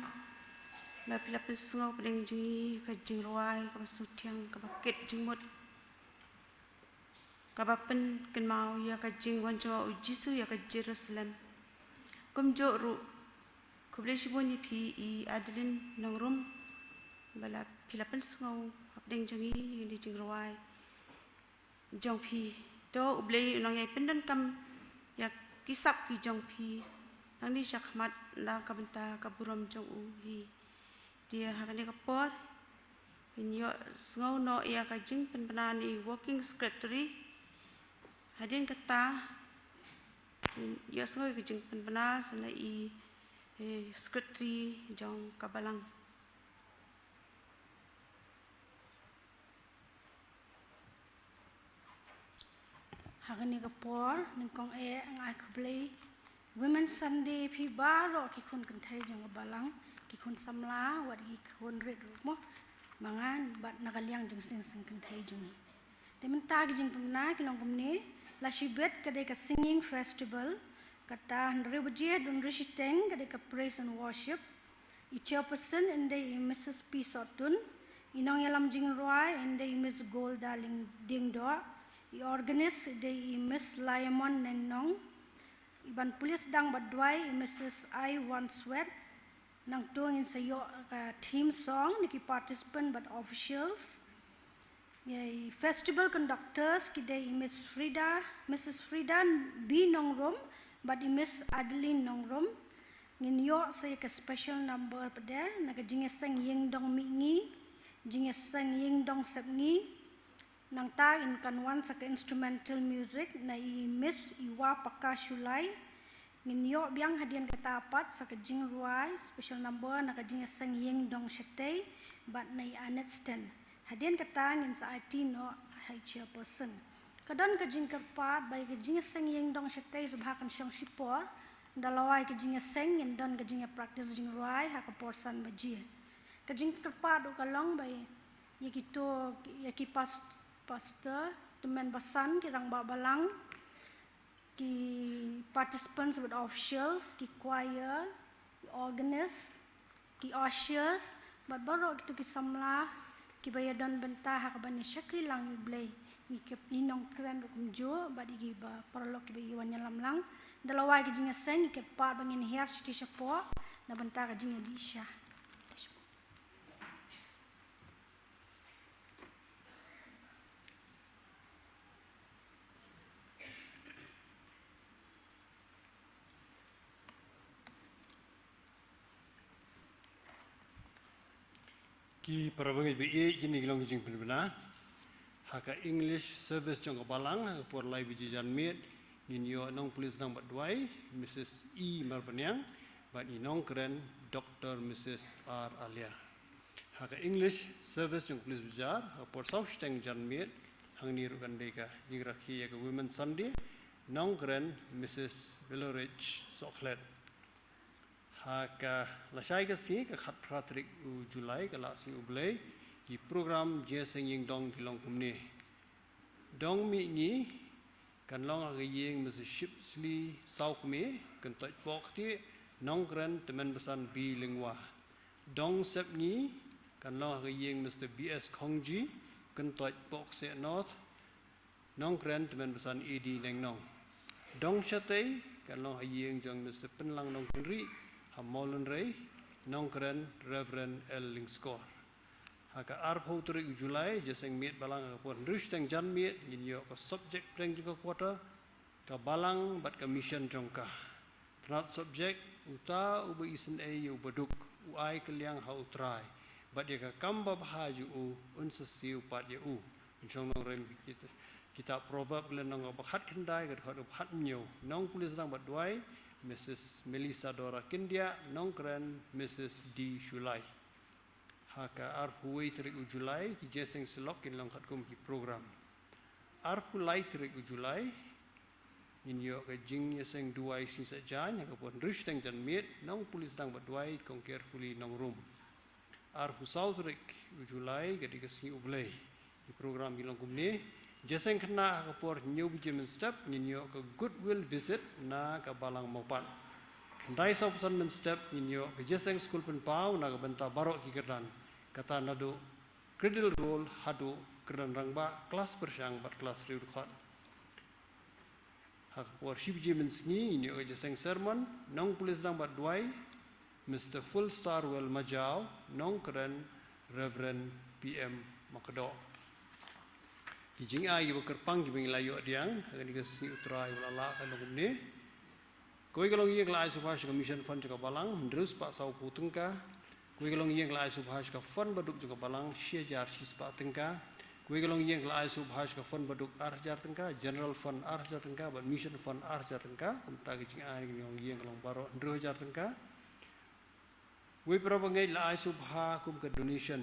ba phi la pynsngew pdeng jong ngi ka jingrwai kaba sngewthiang, kaba kit jingmut, kaba pynkynmaw ïa ka jingwan jong u Jisu ïa ka Jerusalem. Kumjuh ruh khublei shibun ïa phi i Adeline Nongrum ba la phi la pynsngew hapdeng jong ngi ïa kane jingrwai jong phi To U Blei u nongïai pyndonkam ïa ki sap ki jong phi nangne shakhmat na ka bynta ka burom jong u hi. Te ha kane ka por ngin ïohsngew noh ïa ka jingpynbna na i Working Secretary. Hadien kata ngin ïohsngew ïa ka jingpynbna sa na i, eh, Secretary jong ka Balang. Ha kane ka por nyngkong eh nga ai khublei Women's Sunday phi baroh ki khun kynthei jong ka Balang, ki khun samla, wat ki khun rit ruh mo. Ma nga bad na ka liang jong seng seng kynthei jong ngi. Te mynta ki jingpynbna ki long kumne, la shibit ka dei ka singing festival, kata hynriew baje don rishiteng ka dei ka praise and worship. I chairperson in dei i Missus P Sotun, i nongïalam jingrwai in dei i Miss Golda Ling-, Diengdoh, i organist in dei i Miss Laimon Nengnong, i ban pule sdang bad duwai i Missus I Wanswet. Nangta ngin sa ïoh ka theme song na ki participant bad officials. Ïa i festival conductors ki dei i Miss Frida, Missus Frida B Nongrum bad i Miss Adeline Nongrum. Ngin ïoh sa ïa ka special number pat de na ka jingïaseng Ïingdong Mihngi, jingïaseng Ïingdong Sepngi. Nangta ngin kan wan sa ka instrumental music na i Miss Iwa Paka Shulai. Ngin ïoh biang hadien kata pat sa ka jingrwai special number na ka jingïaseng Ïingdong Shatei bad na i Annette Sten. Hadien kata ngin sa aiti noh ha i chairperson. Ka don ka jingkyrpad ba ïa ka jingïaseng Ïingdong Shatei sa bha kan shong shipor, da lawei ka jingïaseng ngin don ka jingïapractice jingrwai ha ka por san baje. Ka jingkyrpad ruh ka long ba ïa kito, ïa ki pas-, pastor, tymmen basan, ki rangbah Balang, ki participants bad officials, ki choir, ki organist, ki ushers, bad baroh kito ki samla kiba ïadon bynta ha kaban ïa shakri lang ïa U Blei. Ngi kyrpad, i nongkren ruh kumjuh bad ïa kiba paralok kiba ïa wan ïalam lang. Da lawei ka jingïaseng ngi kyrpad ba ngin hiar shatei shapoh na bynta ka jingïadih sha. Ki para bangeit ba ïeit, kine ki long ki jingpynbna. Ha ka English service jong ka Balang, ha ka por lai baje janmiet, ngin ïoh nongpule sdang bad duwai, Missus E Marbaniang, bad i nongkren, Doktor Missus R Alia. Ha ka English service jong ka Police Bazar, ha ka por saw shiteng janmiet, hangne ruh kan dei ka jingrakhe ïa ka Women's Sunday, nongkren Missus Willowridge Sohkhlet. Ha ka lashai ka sngi, ka khatphra tarik u July, ka Lad Sngi U Blei, ki program jingïaseng Ïingdong ki long kumne. Dong Mihngi, kan long ha ka ïing Mister Shipsley Sawkmie, Kyntoit Pohktieh, nongkren tymmen basan B Lyngwa. Dong Sepngi, kan long ha ka ïing Mister B S Khongji, Kyntoit Pohkseh North, nongkren tymmen basan A D Lengnong. Dong Shatei, kan long ha ïing jong Mister Pynlang Nongkynrih, ha Mawlynrei, nongkren Reverend L Lyngskor. Ha ka arphew tarik u July, jingïaseng miet Balang ha ka por hynriew shiteng janmiet, ngin ïoh ka subject pdeng jong ka quarter, ka Balang bad ka mission jong ka. Tnat subject, uta uba isynei ïa u baduk, u ai kylliang ha U Trai. Bad ïa ka kam babha jong u, un sa siew pat ïa u. Pynshong nongrim kita, kita Proverb lynnong kaba khatkhyndai, ka dkhot kaba khathynñiew. Nongpule sdang bad duwai, Missus Melissa Dora Kyndiah, nongkren Missus D Shulai. Ha ka arphew wei tarik u July, ki jingïaseng syllok kin long katkum ki program. Arphew lai tarik u July, ngin ïoh ka jingïaseng duwai sngi Saitjaiñ, ha ka por hynriew shiteng janmiet, nongpule sdang bad duwai, Kong Carefully Nongrum. Arphew saw tarik u July, ka dei ka Sngi U Blei. Ki program ki long kumne, jingïaseng khynnah ha ka por hynñiew baje mynstep, ngin ïoh ka goodwill visit na ka Balang Mawpat. Khyndai saw phew san mynstep, ngin ïoh ka jingïaseng skul pynpaw na ka bynta baroh ki kyrdan. Kata naduh cradle roll haduh kyrdan rangbah, klas pyrshang bad klas riewdkhot. Ha ka por shi baje mynsngi, ngin ïoh ka jingïaseng sermon, nongpule sdang bad duwai, Mister Fullstarwell Majaw, nongkren Reverend P M Makdoh. Ki jingai kiba kyrpang kiba ngi la ïoh pdiang ha kane ka sngi U Trai ba la lah ka long kumne. Kawei ka longïing ka la ai sngewbha sha ka Mission Fund jong ka Balang, hynriew spah sawphew tyngka. Kawei ka longïing ka la ai sngewbha sha ka Fund Baduk jong ka Balang, shi hajar shi spah tyngka. Kawei ka longïing ka la ai sngewbha sha ka Fund Baduk, ar hajar tyngka, General Fund, ar hajar tyngka, bad Mission Fund, ar hajar tyngka. Kumta ki jingai na ki longïing ka long baroh hynriew hajar tyngka. Wei para bangeit la ai sngewbha kum ka donation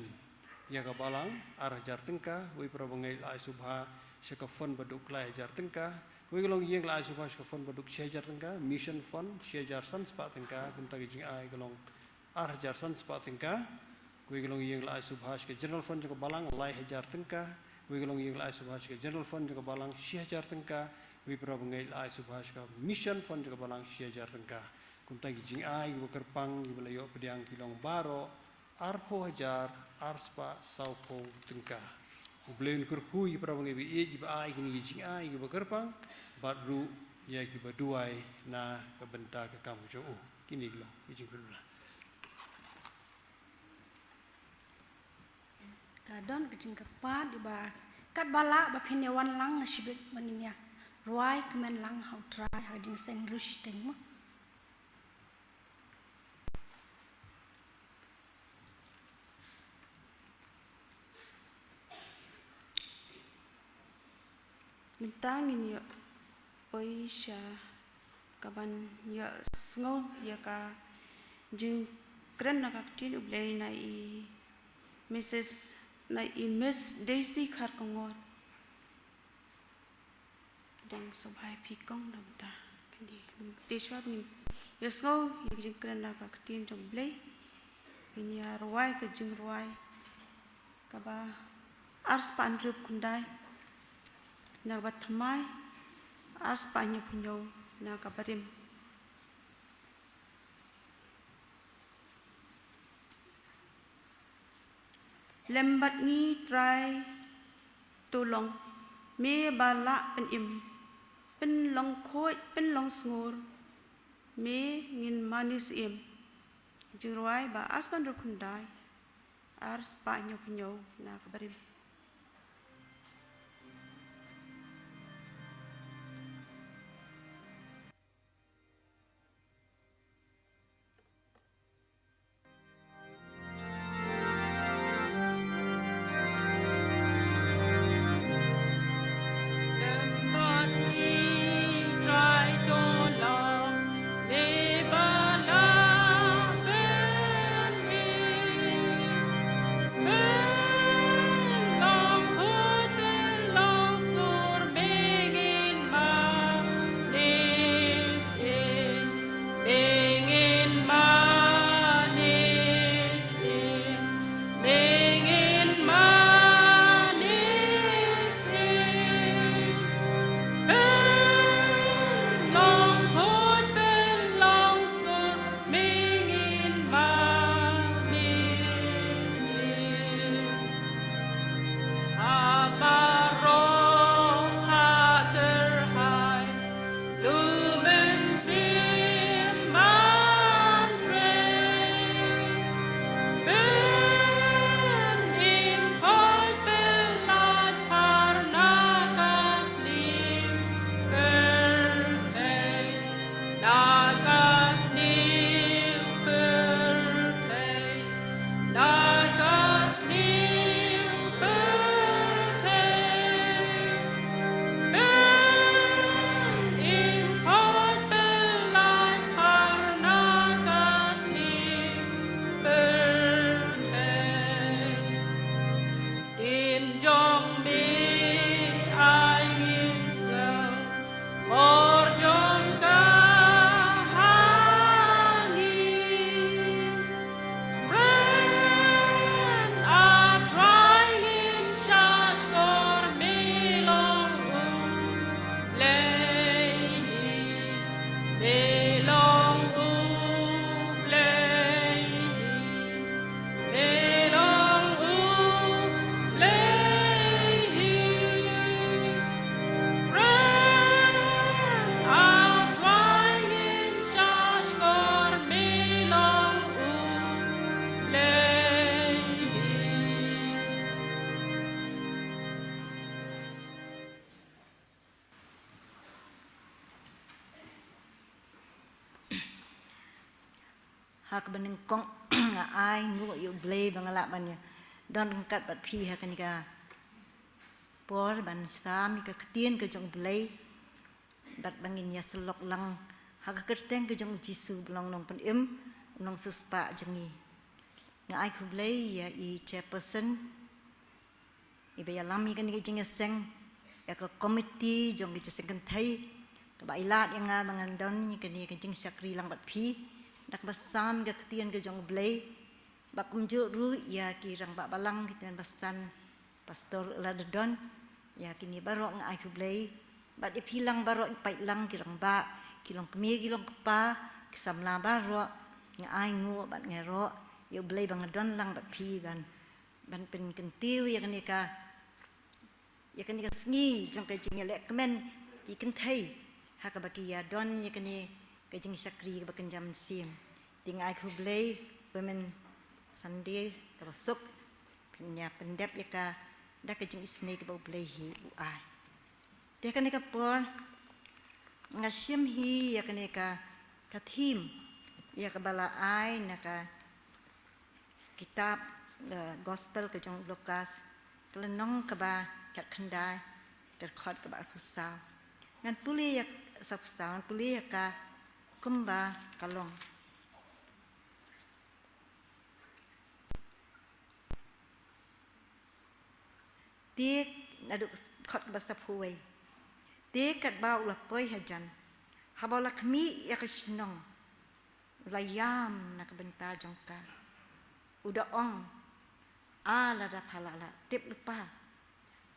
ïa ka Balang, ar hajar tyngka. Wei para bangeit la ai sngewbha sha ka Fund Baduk, lai hajar tyngka. Wei ka longïing la ai sngewbha sha ka Fund Baduk, shi hajar tyngka. Mission Fund, shi hajar san spah tyngka. Kumta ki jingai ka long ar hajar san spah tyngka. Wei ka longïing la ai sngewbha sha ka General Fund jong ka Balang, lai hajar tyngka. Wei ka longïing la ai sngewbha sha ka General Fund jong ka Balang, shi hajar tyngka. Wei para bangeit la ai sngewbha sha ka Mission Fund jong ka Balang, shi hajar tyngka. Kumta ki jingai kiba kyrpang kiba la ïoh pdiang ki long baroh arphew hajar ar spah sawphew tyngka. U Blei un kyrkhu ïa para bangeit ba ïeit kiba ai kine ki jingai kiba kyrpang, bad ruh ïa kiba duwai na ka bynta ka kam ka jong u. Kine ki long ki jingpynbna. Ka don ka jingkyrpad iba katba lah ba phin ïa wan lang na shibit ba ngin ïa rwai kmen lang ha U Trai ha ka jingseng riewshiteng mo. Mynta ngin ïoh poi sha kaban ïohsngew ïa ka jingkren na ka ktien U Blei na i Mrs, na i Miss Daisy Kharkongor. Dang sngewbha ïa phi kong da mynta. Kane te shuwa ngin ïohsngew ïa ka jingkren na ka ktien jong U Blei. Ngin ïa rwai ka jingrwai kaba ar spah hynriewphew khyndai na kaba thymmai, ar spah hynñiewphew hynñiew na kaba rim. Lem bad ngi Trai, to long me ba lah pynim, pynlong khuid, pynlong sngur, me ngin mane syiem. Jingrwai ba ar spah hynriewphew khyndai, ar spah hynñiewphew hynñiew na kaba rim. Ha kaba nyngkong nga ai nguh ïa U Blei ba nga lah ban ïa don ryngkat bad phi ha kane ka por ban sam ïa ka ktien ka jong U Blei, bad ba ngin ïa syllok lang ha ka kyrteng ka jong U Jisu ba long Nongpynim, Nongsiewspah jong ngi. Nga ai khublei ïa i chairperson, iba ïalam ïa kane ka jingïaseng, ïa ka komiti jong ka jingïaseng kynthei, kaba ai lad ïa nga ba ngan don ïa kane ka jingshakri lang bad phi, da kaba sam ka ktien ka jong U Blei, bad kumjuh ruh ïa ki rangbah balang, ki tymmen basan, pastor la da don, ïa kine baroh nga ai khublei, bad ïa phi lang baroh, ki paidlang, ki rangbah, ki longkmie, ki longkpa, ki samla baroh, nga ai nguh bad nga ïaroh ïa U Blei ba nga don lang bad phi ban ban pynkyntiew ïa kane ka, ïa kane ka sngi jong ka jingïalehkmen ki kynthei, ha kaba ki ïa don ïa kane ka jingshakri kaba kynja mynsiem. Te nga ai khublei, Women Sunday kaba suk, pynïa pyndep ïa ka da ka jingisynei kaba U Blei hi u ai. Te kane ka por nga shim hi ïa kane ka, ka theme ïa kaba la ai na ka kitab, eh, Gospel ka jong u Lukas, ka lynnong kaba khatkhyndai, ka dkhot kaba arphew saw. Ngan pule ïa ka, saw phew saw, ngan pule ïa ka kumba ka long. Te naduh ka dkhot kaba saphew wei. Te katba u la poi hajan, haba u la khmih ïa ka shnong, u la ïam na ka bynta jong ka, u da ong, A lada pha la lah tip lypa,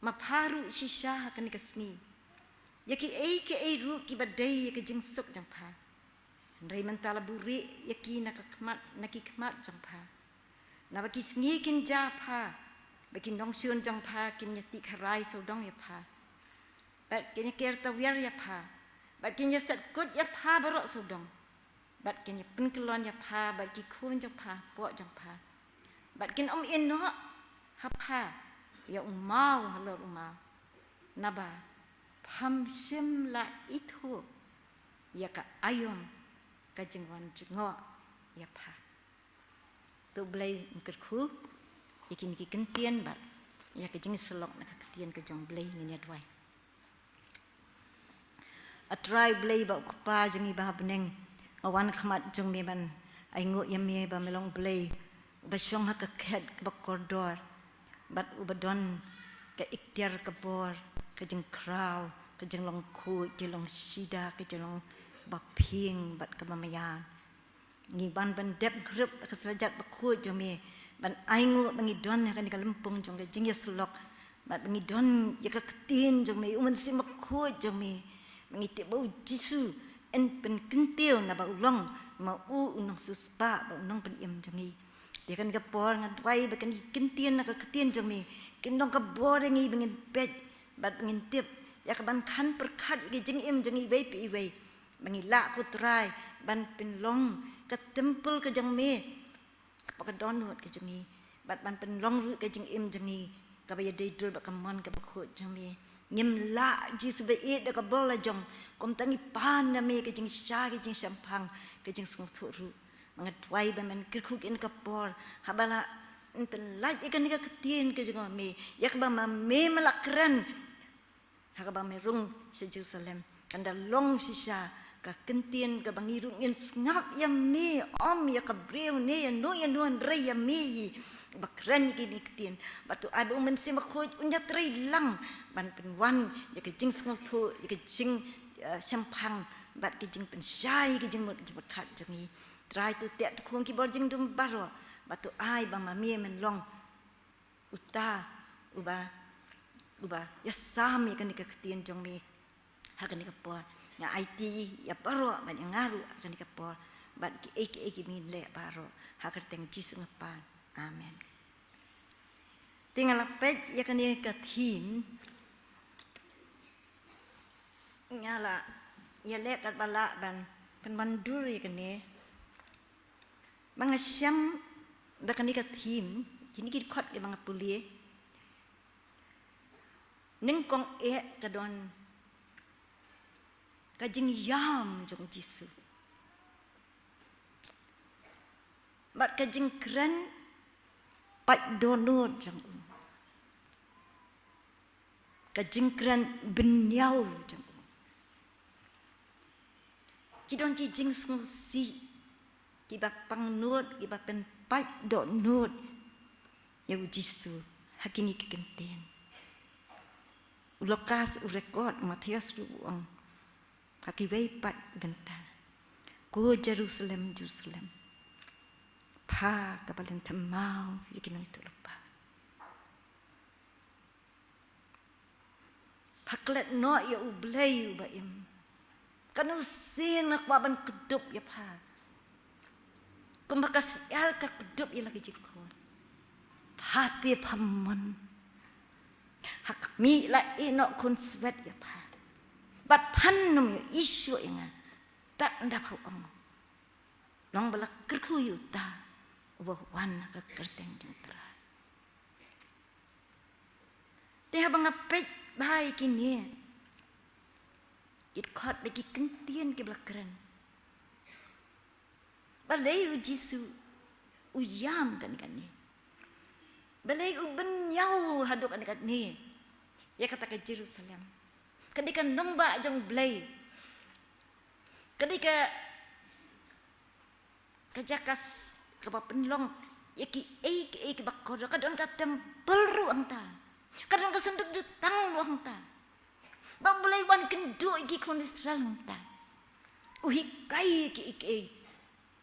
ma pha ruh shisha ha kane ka sngi ïa kiei kiei ruh kiba dei ïa ka jingsuk jong pha. Hynrei mynta la buhrieh ïa ki na ka khmat, na ki khmat jong pha. Naba ki sngi kin jia ha pha, ba ki nongshun jong pha kin ïa tih kharai sawdong ïa pha, bad kin ïa ker tawiar ïa pha, bad kin ïa set kut ïa pha baroh sawdong, bad kin ïa pynkyllon ïa pha bad ki khun jong pha hapoh jong pha, bad kin ym ïehnoh ha pha ïa u maw halor u maw, naba pham shym la ithuh ïa ka aïom ka jingwan jngoh ïa pha. To U Blei un kyrkhu ïa kine ki ktien bad ïa ka jingsyllok na ka ktien ka jong U Blei. Ngin ïa duwai. A Trai U Blei bad U Kpa jong ngi ba ha bneng, nga wan khmat jong me ban ai nguh ïa me ba me long U Blei uba shong ha ka khet kaba kordor, bad uba don ka iktiar, ka bor, ka jingkhraw, ka jinglong khuid, ka jinglong shida, ka jinglong kaba pynbeit, kaba maïan. Ngi wan ban dep khrip ka sla jait bakhuid jong me, ban ai nguh ba ngi don ha kane ka lympung jong ka jingïasyllok, bad ba ngi don ïa ka ktien jong me, U Mynsiem Bakhuid jong me, ba ngi tip ba U Jisu un pynkyntiew naba u long ma u u nongsiewspah bad u nongpynim jong ngi. Te kane ka por nga duwai ba kine ki ktien na ka ktien jong me kin long ka bor ïa ngi ba ngin peit bad ba ngin tip ïa ka ban khan pyrkhat ïa ka jingim jong ngi iwei pa iwei. Ba ngi lah, ko Trai, ban pynlong ka templ ka jong me, kaba ka dohnud ka jong ngi, bad ban pynlong ruh ka jingim jong ngi kaba ïadei dur bad ka mon kaba khuid jong me. Ngim lah, Jisu ba ïeit, da ka bor la jong, kumta ngi pan na me ka jingshai, ka jingshemphang, ka jingsngewthuh ruh. Ba nga duwai ba men kyrkhu ïa kane ka por, haba la pynlait ïa kane ka ktien ka jong me, ïa kaba ma me me la kren ha kaba me rung sha Jerusalem, kan da long shisha ka ktien kaba ngi ruh ngin sngap ïa me, ym ïa ka briew ne ïa no ïa no, hynrei ïa me hi ba kren ïa kine ki ktien. Bad to ai ba U Mynsiem Bakhuid un ïatrei lang ban pynwan ïa ka jingsngewthuh, ïa ka jing, eh, shemphang, bad ka jingpynshai ïa ka jingmut ka jingpyrkhat jong ngi. Trai, to teh to khung ki bor jingdum baroh, bad to ai ba ma me men long uta uba, uba ïasam ïa kane ka ktien jong me ha kane ka por. Nga aiti ïa baroh bad ïa nga ruh ha kane ka por, bad kiei kiei kiba ngin leh baroh, ha ka kyrteng Jisu nga pan. Amen. Te nga la peit ïa kane ka theme, nga la ïaleh katba lah ban pynwandur ïa kane. Ba nga shem da kane ka theme, kine ki dkhot kiba nga pule, nyngkong eh ka don ka jingïam jong U Jisu. Bad ka jingkren pait dohnud jong u, ka jingkren bynñiaw jong u, ki don ki jingsngewsih kiba pangnud, kiba pynpait dohnud ïa u Jisu ha kine ki kyntien. U Lukas u record, u Mathaios ruh u ong ha kiwei pat bynta: Ko Jerusalem, Jerusalem, pha kaba lynthem maw ïa ki nongïathuhlypa. Pha klet noh ïa U Blei uba im. Katno sien nga kwah ban kdup ïa pha, kumba ka syiar ka kdup ïa la ki jingkhun. Pha te pha mon. Ha khmih la ïeh noh khun swet ïa pha. Bad phan nym ïohi shuh ïa nga, tad ynda pha ong, long ba la kyrkhu ïa uta uba wan ha ka kyrteng jong U Trai. Te haba nga peit bha ïa kine, ki dkhot bad ki kyntien kiba la kren, balei u Jisu u ïam kane kane? Balei u bynñiaw haduh kane kane ïa kata ka Jerusalem? Ka dei ka nongbah jong U Blei. Ka dei ka, ka jaka s-, kaba pynlong ïa kiei kiei kiba kordor. Ka don ka temple ruh hangta. Ka don ka synduk jutang ruh hangta. Ba U Blei u wan kynduh ïa ki khun Israel hangta. U hikai ïa kiei kiei,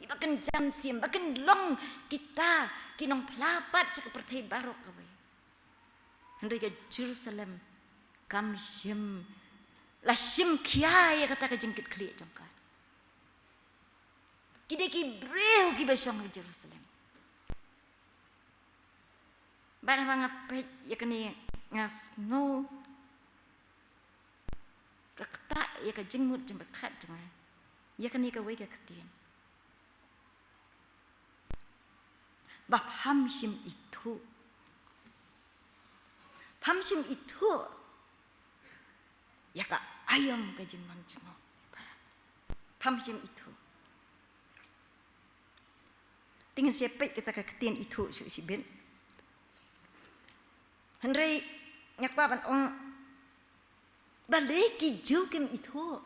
ïa ba kin jam siem, ba kin long kita ki nongphla pat sha ka pyrthei baroh kawei. Hynrei ka Jerusalem kam shym la shim khia ïa kata ka jingkitkhlieh jong ka. Ki dei ki briew kiba shong ha Jerusalem. Bad haba nga peit ïa kane, nga sngew ka ktah ïa ka jingmut jingpyrkhat jong nga ïa kane kawei ka ktien, ba pham shym ithuh, pham shym ithuh ïa ka aïom ka jingmang jingmut. Pham shym ithuh. Te ngin sa peit kata ka ktien ithuh shuh shibit. Hynrei nga kwah ban ong, balei ki Jiw kim ithuh?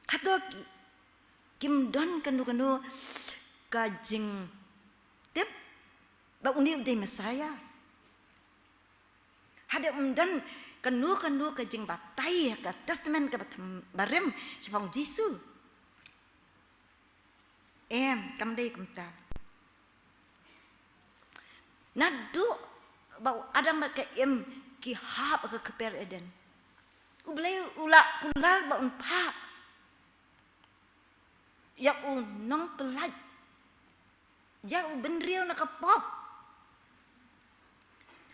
Hato ki, kim don kano kano ka jingtip ba une u dei Messiah? Hato ym don kano kano ka jingbatai ha ka Testament kaba thymmai barim shaphang u Jisu? Em, kam dei kumta. Naduh ba u Adam bad ka Im ki hap ha ka kper Eden, U Blei u la kular ba un phah ïa u nongpyllait, ïa u bynriew na ka pop.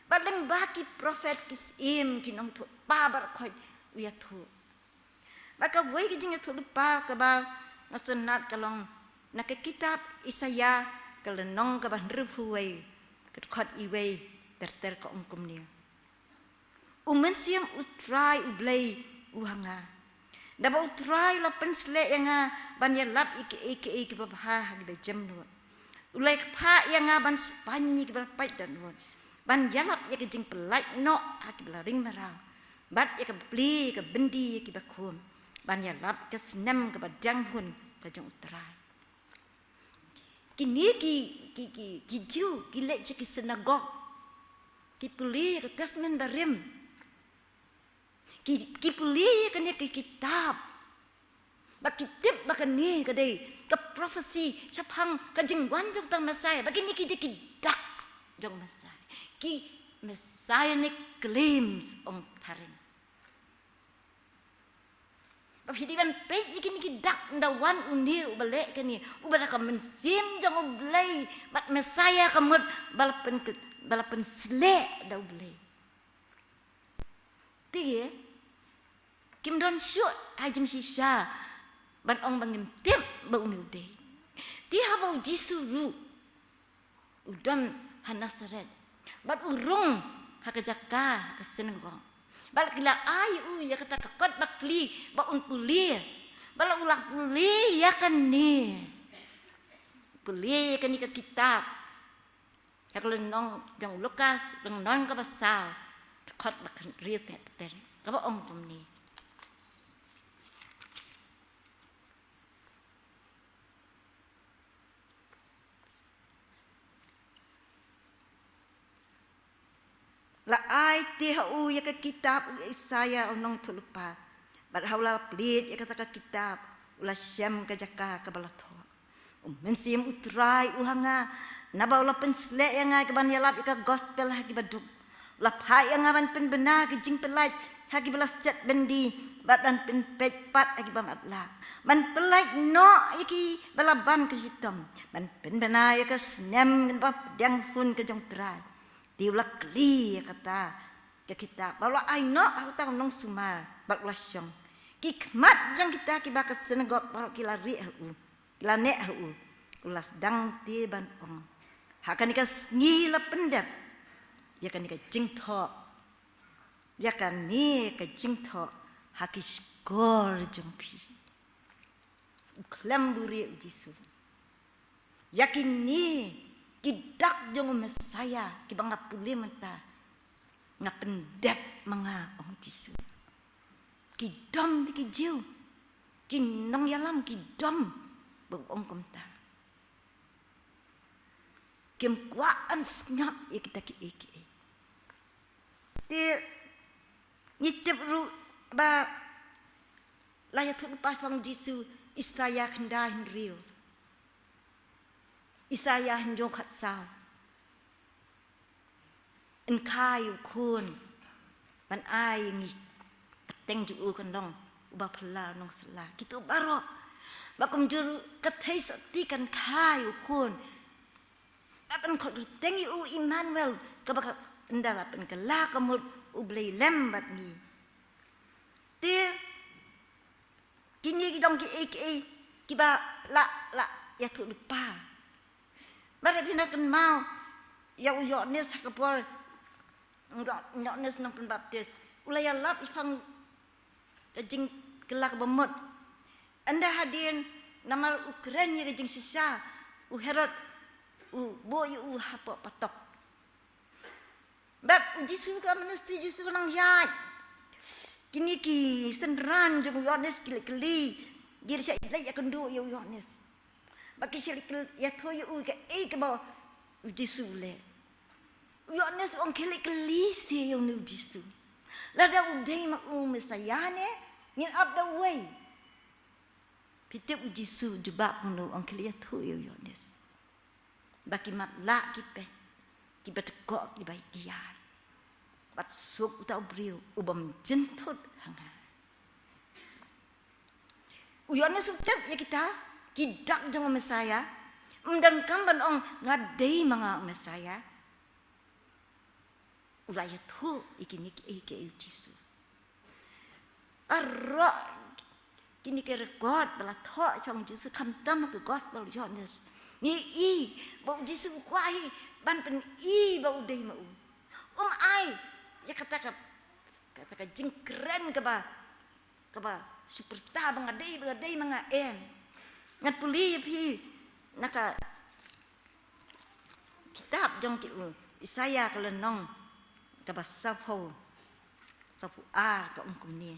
Bad lyngba ki prophet, ki syiem, ki nongïathuhlypa baroh khoit u ïathuh. Bad kawei ka jingïathuhlypa kaba nga sngewtynnat ka long na ka kitab Isaïah, ka lynnong kaba hynriewphew wei, ka dkhot wei ter ter, ka ong kumne: U Mynsiem U Trai U Blei u ha nga. Da ba U Trai u la pynsleh ïa nga ban ïalap ïa kiei kiei kiba bha ha kiba jem nud. U la ïakphah ïa nga ban spah ïa kiba la pait dohnud, ban ïalap ïa ka jingpyllait noh ha kiba la ring mraw, bad ïa ka plie ïa ka byndi ïa kiba khum, ban ïalap ïa ka snem kaba dang hun ka jong U Trai. Kine ki, ki, ki, ki Jiw ki leit sha ki synagog, ki pule ïa ka Testament barim, ki, ki pule ïa kane ka kitab, ba ki tip ba kane ka dei ka prophecy shaphang ka jingwan jong uta u Messiah, ba kine ki dei ki dak jong u Messiah, ki messianic claims ong phareng. Ba phi dei ban peit ïa kine ki dak, ynda wan une uba leh kane, uba da ka mynsiem jong U Blei bad Messiah ka mut ba la pyn, ba la pynsleh da U Blei. Te kim don shuh ha jingshisha ban ong ba ngim tip ba une u dei. Te haba u Jisu ruh u don ha Nasareth bad u rung ha ka jaka, ha ka synagog, bad ki la ai u ïa kata ka kot bakli ba un pule, bad la u la pule ïa kane, Pule ïa kane ka kitab ha ka lynnong jong u Lukas, lynnong kaba saw, dkhot ba khathynriew te ter, kaba ong kumne. La ai te ha u ïa ka kitab u Isaïah u nongïathuhlypa. Bad ha u la plie ïa kata ka kitab, u la shem ka jaka kaba la thoh. U Mynsiem u Trai u ha nga, naba u la pynsleh ïa nga ïa kaban ïalap ïa ka gospel ha kiba duk. U la phah ïa nga ban pynbna ki jingpyllait ha kiba la set byndi, bad ban pynpeit pat ha kiba matlah. Ban pyllait noh ïa kiba la ban ka shitom. Ban pynbna ïa ka snem kaba pdiang hun ka jong u Trai. Te u la kli ïa kata ka kitab, bad u la ai noh ha uta u nongsumar, bad u la shong. Ki khmat jong kita kiba ka synagog baroh ki la rieh ha u, ki la neh ha u. U la sdang te ban ong, ha kane ka sngi la pyndep ïa kane ka jingthoh, ïa kane ka jingthoh ha ki shkor jong phi. U khlem buhrieh u Jisu. Ïa kine ki dak jong u Messaïah kiba nga pule mynta, nga pyndep ma nga, ong u Jisu. Ki dom te ki Jiw, ki nongïalam ki dom ba u ong kumta. Kim kwah ban sngap ïa kita kiei kiei. Te ngi tip ruh ba la ïathuhlypa shaphang u Jisu, Isaïah khyndai hynriew, Isaïah hynñiew khatsaw. Yn kha ïa u Khun ban ai ïa ngi, kyrteng jong u kan long Uba Phylla, Nongsylla. Kito baroh, ba kumjuh ruh ka theisotti kan kha ïa u Khun. Ban khot kyrteng ïa u Immanuel, kaba ka, ynda la pynkylla ka mut, U Blei lem bad ngi. Te kine ki dong kiei kiei kiba la, la ïathuhlypa. Ba hynrei phi nang kynmaw ïa u Ïoannis ha ka por, Ïoannis Nongpynbaptis, u la ïalap shaphang ka jingkylla kaba mut. Ynda hadien, namar u kren ïa ka jingshisha, u Herod u buh ïa u hapoh patok. Bad u Jisu, ka ministry Jisu ka nang ïaid. Kine ki synran jong u Ïoannis ki leit kylli, ki leit sha, leit ïakynduh ïa u Ïoannis. Ba ki shu leit kylli, ïathuh ïa u kaei kaba u Jisu u leh. U Ïoannis u ong, khie leit kylli seh ïa une u Jisu. Lada u dei ma u Messaïah ne, ngin ap da uwei. Phi tip u Jisu u jubab kumno, u ong, khie leit ïathuh ïa u Ïoannis ba ki matlah ki peit, kiba dkoh kiba ïar. Bad suk uta u briew u bym jynthut ha nga. U Ïoannis u tip ïa kita ki dak jong u Messaïah. Ym donkam ban ong nga dei ma nga u Messaïah. U la ïathuh ïa kine kiei kiei ïa u Jisu. Baroh kine ki record ba la thoh shaphang u Jisu, khamtam ha ka gospel u Ïoannis, ngi i ba u Jisu u kwah hi ban pyni ba u dei ma u. Um ai ïa kata ka, kata ka jingkren kaba, kaba shu pyrta ba nga dei, ba nga dei ma nga, em. Ngan pule ïa phi na ka kitab jong ki, u Isaïah ka lynnong kaba sawphew, sawphew ar, ka ong kumne.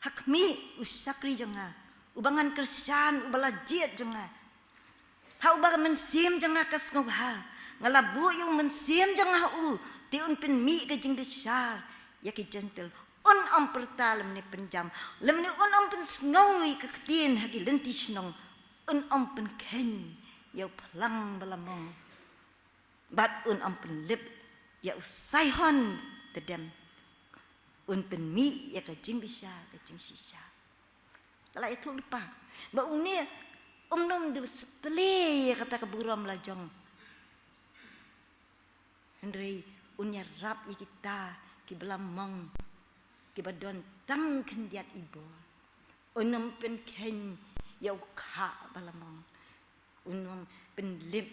Ha khmih u shakri jong nga, uba ngan kyrshan, uba la jied jong nga. Ha uba ka mynsiem jong nga ka sngewbha, nga la buh ïa u mynsiem jong nga ha u, te un pynmih ka jingbishar ïa ki Jentil. Un ym pyrta lymne pynjam, lymne un ym pynsngew ïa ka ktien ha ki lynti shnong. Un ym pynkheiñ ïa u phlang ba la mong, bad un ym pynlip ïa u Saion tdem. Un pynmih ïa ka jingbishar, ka jingshisha. Ka la ïathuhlypa ba une um nym da plie ïa kata ka burom la jong. Hynrei un ïarap ïa kita kiba la mong, kiba don tang khyndiat i bor. Un ym pynkheiñ ïa u khah ba la mong. Un ym pynlip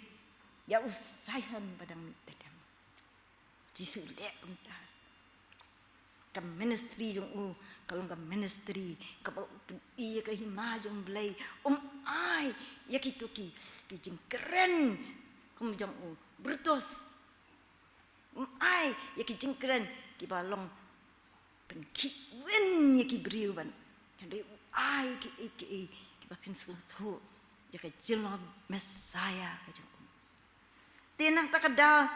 ïa u Saion ba dang mih tdem. Jisu u leh kumta. Ka ministry jong u ka long ka ministry kaba u pyni ïa ka hima jong u Blei. Um ai ïa kito ki, ki jingkren kum jong u Brutus. Um ai ïa ki jingkren kiba long pynkhihwin ïa ki briew ban. Hynrei u ai kiei kiei kiba pynsngewthuh ïa ka jinglong Messiah ka jong u. Te nangta ka daw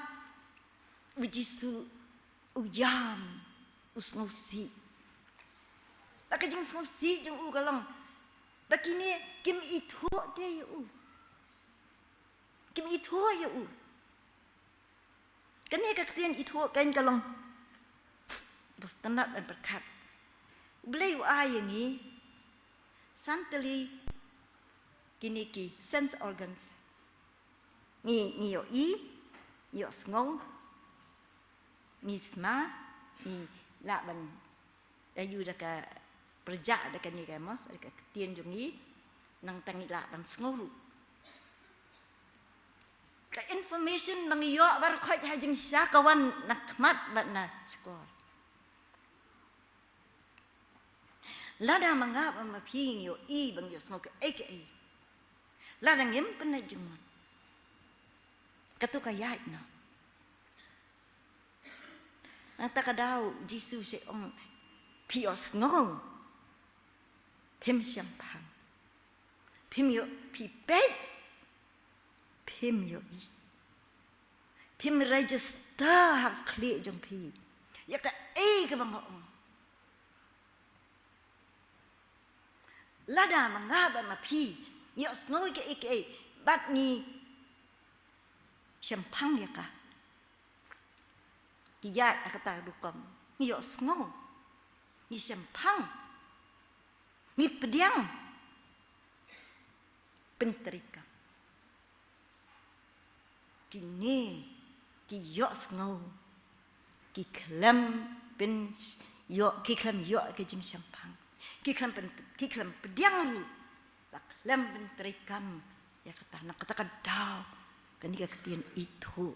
u Jisu u ïam, u sngewsih. Ba ka jingsngewsih jong u ka long ba kine kim ithuh te ïa u. Kim ithuh ïa u. Kane ka ktien ithuh kan ka long ba sngewtynnat ban pyrkhat. U Blei u ai ïa ngi san tylli kine ki sense organs. Ngi, ngi ïohi, ngi ïohsngew, ngi sma, ngi lah ban ïa u da ka pyrshah da kane ka mo, da ka ktien jong ngi, nangta ngi lah ban sngew ruh. Ka information ba ngi ïoh baroh khoit ha jingshisha ka wan na khmat bad na shkor. Lada ma nga bad ma phi ngi ïohi ba ngi ïohsngew kaei kaei, lada ngim pynlait jingmut, kato ka ïaid noh. Nangta ka daw Jisu u ong, phi ïohsngew, phim shemphang. Phim ïoh, phi peit, phim ïohi. Phim register ha ka khlieh jong phi ïa kaei kaba nga ong. Lada ma nga bad ma phi ngi ïohsngew ïa kaei kaei bad ngi shemphang ïa ka, ki ïaid ha kata ka rukom. Ngi ïohsngew, ngi shemphang, ngi pdiang, pyntreikam. Kine ki ïohsngew, ki khlem pyn ïoh, ki khlem ïoh ka jingshemphang, ki khlem pyn, ki khlem pdiang ruh, ba khlem pyntreikam ïa kata. Na kata ka daw kane ka ktien ithuh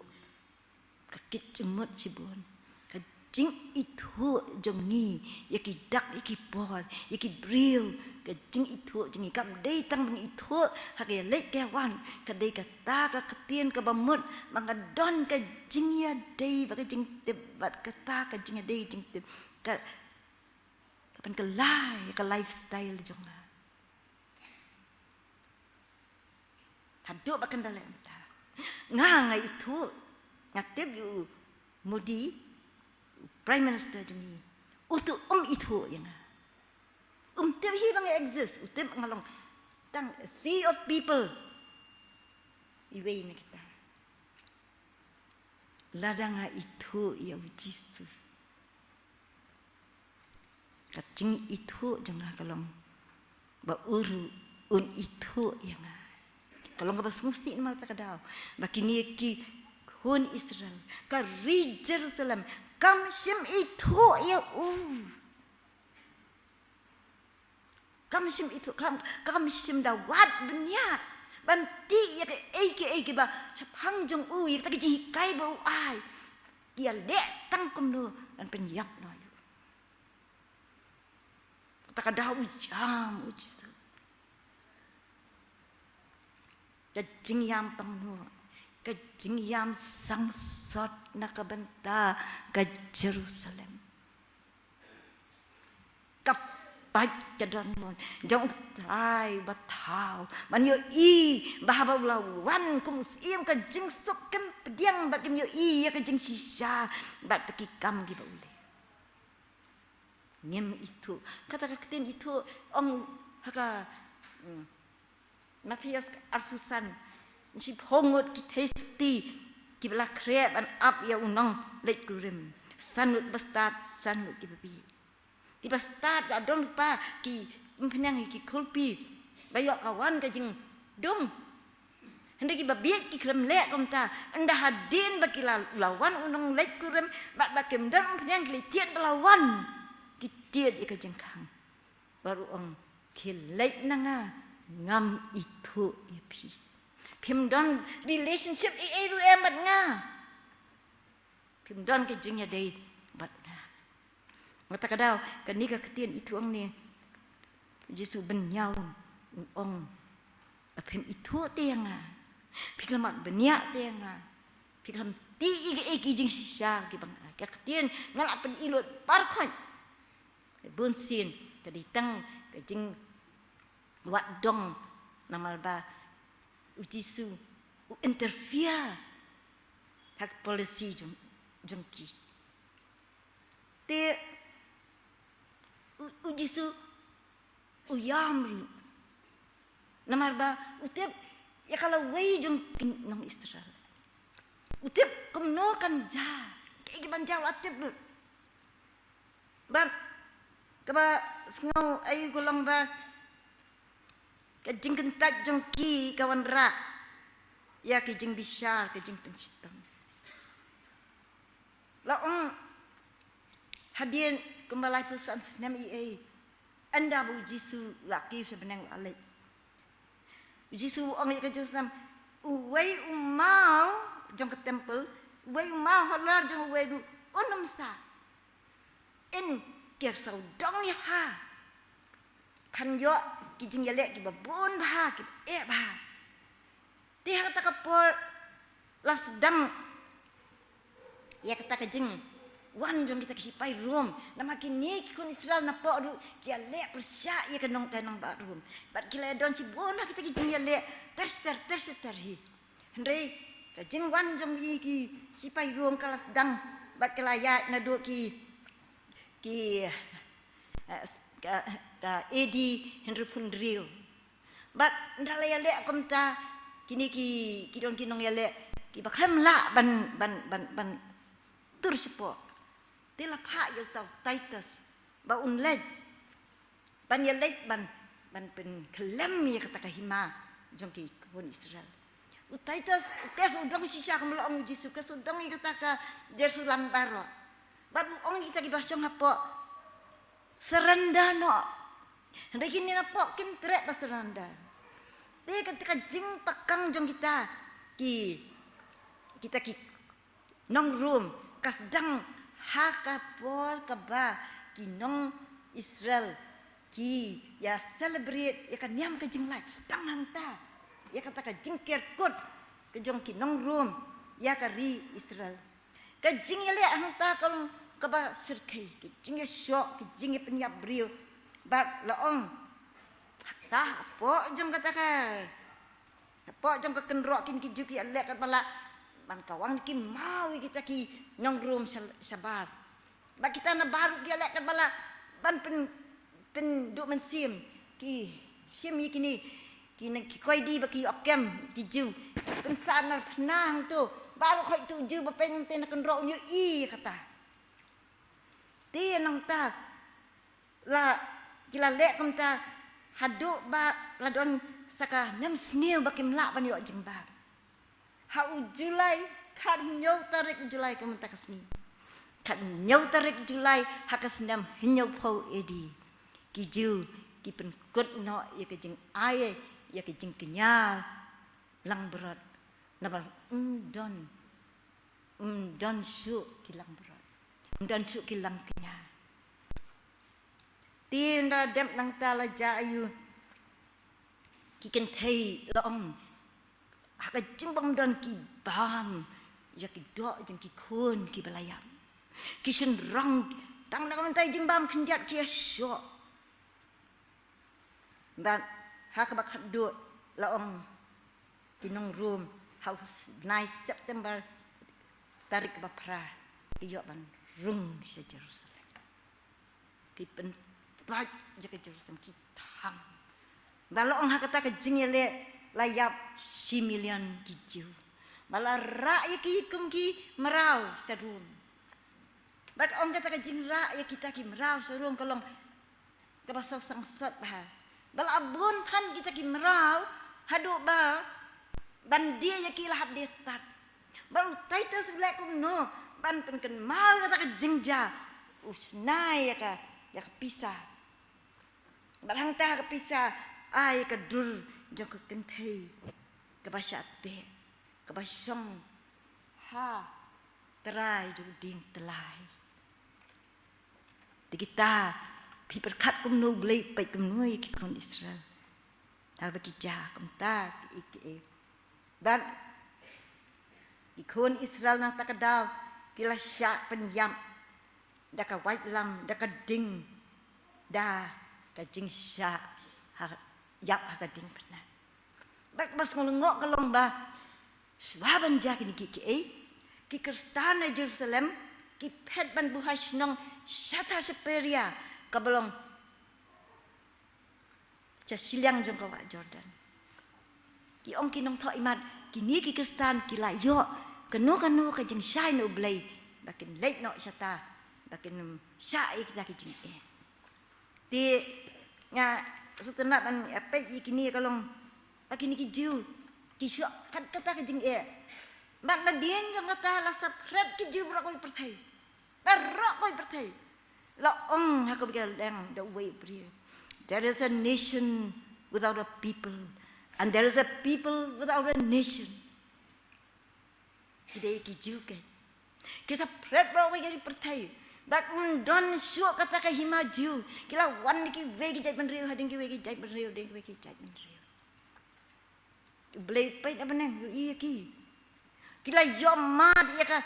ka kit jingmut shibun. Ka jingithuh jong ngi ïa ki dak, ïa ki por, ïa ki briew, ka jingithuh jong ngi kam dei tang ba ngi ithuh ha ka ïaleit ka ïawan. Ka dei kata ka ktien kaba mut ba nga don ka jingïadei bad ka jingtip, bad kata ka jingïadei jingtip ka, ka pynkylla ïa ka lifestyle jong nga. Haduh ba kan da leh mynta. Nga, nga ithuh, nga tip ïa u Modi, u Prime Minister jong ngi. Uto um ithuh ïa nga. Um tip hi ba nga exist, u tip nga long tang a sea of people. Iwei na kita. Lada nga ithuh ïa u Jisu, ka jingithuh jong nga ka long ba u ruh un ithuh ïa nga. Ka long kaba sngewsih namar kata ka daw ba kine ki khun Israel, ka ri Jerusalem, kam shym ithuh ïa u. Kam shym ithuh, kam, kam shym da wad bniah ban tih ïa kaei kaei kiba shaphang jong u, ïa kata ka jinghikai ba u ai. Ki ïaleh tang kumno ban pynïap noh ïa u. Kata ka daw u ïam u Jisu. Ka jingïam pangnud, ka jingïam sangsot na ka bynta ka Jerusalem. Ka pait ka dohnud jong u Trai Bathaw ban ïohi ba haba u la wan kum u Syiem ka jingsuk kim pdiang bad kim ïohi ïa ka jingshisha bad ki kam kiba u leh. Ngim ithuh. Kata ka ktien ithuh ong ha ka, hmm, Mathaios arphew san, shiphew ngut ki theisotti kiba la khreh ban ap ïa u nongleit kurim. San ngut ba stad, san ngut kiba bieit. Kiba stad ka don lypa ki umphniang ïa ki khulpi ba ïoh ka wan ka jingdum. Hynrei kiba bieit ki khlem leh kumta, ynda hadien ba ki la, la wan u nongleit kurim bad ba kim don umphniang ki leit thied ba la wan, ki thied ïa ka jingkhang. Bad u ong, khie leit na nga, ngam ithuh ïa phi. Phim don relationship ei ei ruh em bad nga. Phim don ka jingïadei bad nga. Kata ka daw kane ka ktien ithuh hangne, Jisu bynñiaw u ong, Ba phim ithuh te ïa nga. Phi khlem mat bniah te ïa nga. Phi khlem tih ïa ki, ïa ki jingshisha kiba nga. Ka ktien nga la pyn-i lut baroh khoit. Bunsien ka dei tang ka jingwad dong namar ba u Jisu u interfere ha ka policy jong, jong ki. Te u, u Jisu u ïam ruh. Namar ba u tip ïa ka lawei jong ki nong Israel. U tip kumno kan jia. Kaei kaban jia u la tip lut. Bad kaba sngew aïu ka long ba ka jingkyntait jong ki ka wanrah ïa ki jingbishar, ka jingpynshitom. La ong hadien kumba laiphew san snem eiei, ynda ba u Jisu la kiew sha bneng, la leit. U Jisu u ong ïa ka Jerusalem, uwei u maw jong ka temple, uwei u maw halor jong uwei ruh un ym sah. In ki sawdong ïa ha. Kan ïoh ki jingïaleh kiba bun bha, kiba eh bha. Te ha kata ka por la sdang ïa kata ka jingwan jong kita ki sipai Rom. Namar kine ki khun Israel napoh ruh ki ïaleh pyrshah ïa ka nong, ka nongbah Rom. Bad ki la ïadon shibun ha kita ki jingïaleh ter ter ter ter hi. Hynrei ka jingwan jong ki, ki sipai Rom ka la sdang bad ka la ïaid naduh ki, ki, eh, ka, ka A D hynriewphew hynriew. Bad ynda la ïaleh kumta, kine ki, ki don ki nongïaleh kiba khlem lah ban, ban, ban, ban tur shapoh. Te la phah ïa uta u Titus ba un leit ban ïaleit ban, ban pynkhlem ïa kata ka hima jong ki khun Israel. U Titus u kiew sawdong shisha, kumba la ong u Jisu, u kiew sawdong ïa kata ka Jerusalem baroh. Bad u ong ïa kita kiba shong hapoh, surrender noh. Hynrei kine napoh kim treh ba surrender. Te kata ka jingpakang jong kita ki, kita ki nong Rom ka sdang ha ka por kaba ki nong Israel ki ïa celebrate ïa ka niam ka jinglait, sdang hangta ïa kata ka jingker kut ka jong ki nong Rom ïa ka ri Israel. Ka jingïaleh hangta ka long kaba shyrkhei, ka jingïashoh, ka jingïapynïap briew. Bad la ong, ta hapoh jong kata ka, hapoh jong ka kynroh kine ki Jiw ki ïaleh katba lah ban kawang ki maw ïa kita ki nong Rom sha, shabar. Bad kita nabar ruh ki ïaleh katba lah ban pyn, pynduh mynsiem, ki shim ïa kine, kine ki koidi ba ki ïoh kem ki Jiw. Pynsan na pynah hangto, baroh khoit uto u Jiw ba peit hangtei na kynroh un ïohi ïa kata. Te nangta la, ki la leh kumta haduh ba la don sa ka nemsniew ba kim lah ban ïoh jingbam. Ha u July, khathynñiew tarik July ka mynta ka sngi. Khathynñiew tarik July ha ka snem hynñiewphew A D, ki Jiw ki pynkut noh ïa ka jingai, ïa ka jingkñia langbrot. Namar ym don, ym don shuh ki langbrot, ym don shuh ki langkñia. Te ynda dep nangta la jia aïu, ki kynthei la ong, ha ka jingbym don ki bam ïa ki doh jong ki khun kiba la ïap. Ki shynrang, tang da ka bynta jingbam khyndiat ki ïashoh. Bad ha kaba khatduh la ong, ki nong Rom, ha u bnai September, tarik kaba phra, ki ïoh ban rung sha Jerusalem. Ki pynpait ïa ka Jerusalem, ki thang. Bad la ong ha kata ka jingïaleh la ïap shi million ki Jiw. Bad la rah ïa ki kum ki mraw sha Rom. Bad ong kata ka jingrah ïa kita ki mraw sha Rom ka long kaba sngewsih sot bha. Bad la bun than kita ki mraw haduh ba ban die ïa ki la hap die tad. Bad u Titus u leh kumno ban pynkynmaw ïa kata ka jingjia? U shna ïa ka, ïa ka pisa. Bad hangta ha ka pisa ai ka dur jong ka kynthei kaba shah teh, kaba shong ha trai jong u dieng tyllai. Te kita, phi pyrkhat kumno U Blei u peit kumno ïa ki khun Israel. Haba ki ja kumta ki, ki, bad ki khun Israel na kata ka daw ki la shah pynïap da ka waitlam, da ka ding, da ka jingshah ha, ïap ha ka diengphna. Bad kaba sngewlyngngoh ka long ba shuwa ban ja kine kiei kiei, ki Khristan na Jerusalem ki phet ban buh ha shnong shata sha Perea, kaba long sha shiliang jong ka wah Jordan. Ki ong ki nongthoh imat, kine ki Khristan ki la ïoh kano kano ka jingshai na U Blei ba kin leit noh shata, ba kin shah ïa kita ki jingeh. Te nga sngewtynnat ban peit ïa kine, ka long ba kine ki Jiw ki shu kat kata ka jingeh. Bad nadien jong kata la separate ki Jiw baroh kawei pyrthei. Baroh kawei pyrthei. La ong ha kawei ka liang da uwei u briew, "There is a nation without a people, and there is a people without a nation." Ki dei ki Jiw keiñ. Ki separate baroh kawei ka pyrthei. Bad ym don shuh kata ka hima Jiw. Ki la wan na kiwei ki jaitbynriew, hadien kiwei ki jaitbynriew, hadien kiwei ki jaitbynriew. U Blei peit na bneng, ïohi ïa ki. Ki la ïoh mad ïa ka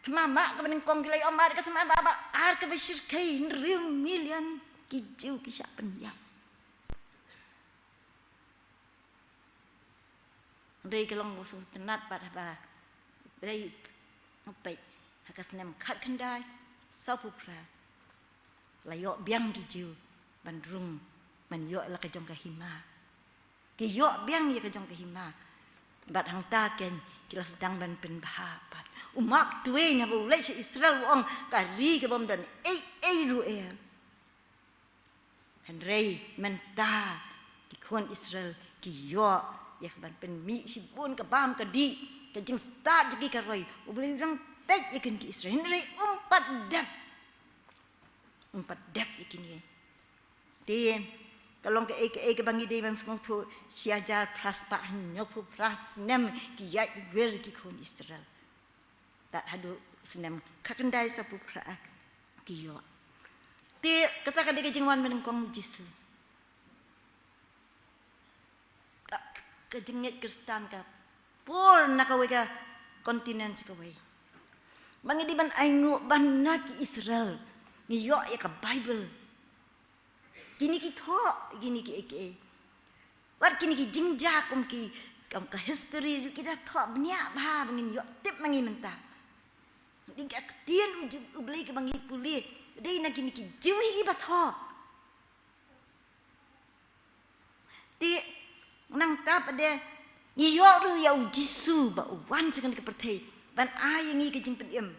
thma mah kaba nyngkong, ki la ïoh mad ïa ka thma mah ba ar kaba shyrkhei, hynriew million ki Jiw ki shah pynïap. Hynrei ka long kaba sngewtynnat bad haba U Blei u peit, ha ka snem khatkhyndai sawphew phra la ïoh biang ki Jiw ban rung, ban ïoh la ka jong ka hima. Ki ïoh biang ïa ka jong ka hima. Bad hangta keiñ ki la sdang ban pynbha pat. U Mark Twain haba u leit sha Israel u ong, ka ri ka bym don ei ei ruh eh. Hynrei mynta ki khun Israel ki ïoh ïa ka ban pynmih shibun ka bam ka dih, ka jingstad jong ki ka roi. U Blei u dang peit ïa kine ki Israel. Hynrei um pat dep. Um pat dep ïa kine. Te ka long kaei kaei kaba ngi dei ban sngewthuh, shi hajar phra spah hynñiewphew phra snem ki ïaid wir ki khun Israel. Tad haduh snem khatkhyndai sawphew phra ki ïoh. Te kata ka dei ka jingwan banyngkong U Jisu. Ka, ka jingngeit Khristan ka pur na kawei ka kontinent sha kawei. Ba ngi dei ban ainguh ba na ki Israel ngi ïoh ïa ka Baibl. Kine ki thoh, kine kiei kiei. Wat kine ki jingjia kum ki, kum ka history ruh ki da thoh bniah bha ba ngin ïoh tip ma ngi mynta. Dei ka ktien U Blei kaba ngi pule, dei na kine ki Jiw hi kiba thoh. Te nangta pat de ngi ïoh ruh ïa U Jisu ba u wan sha kane ka pyrthei ban ai ïa ngi ka jingpynim.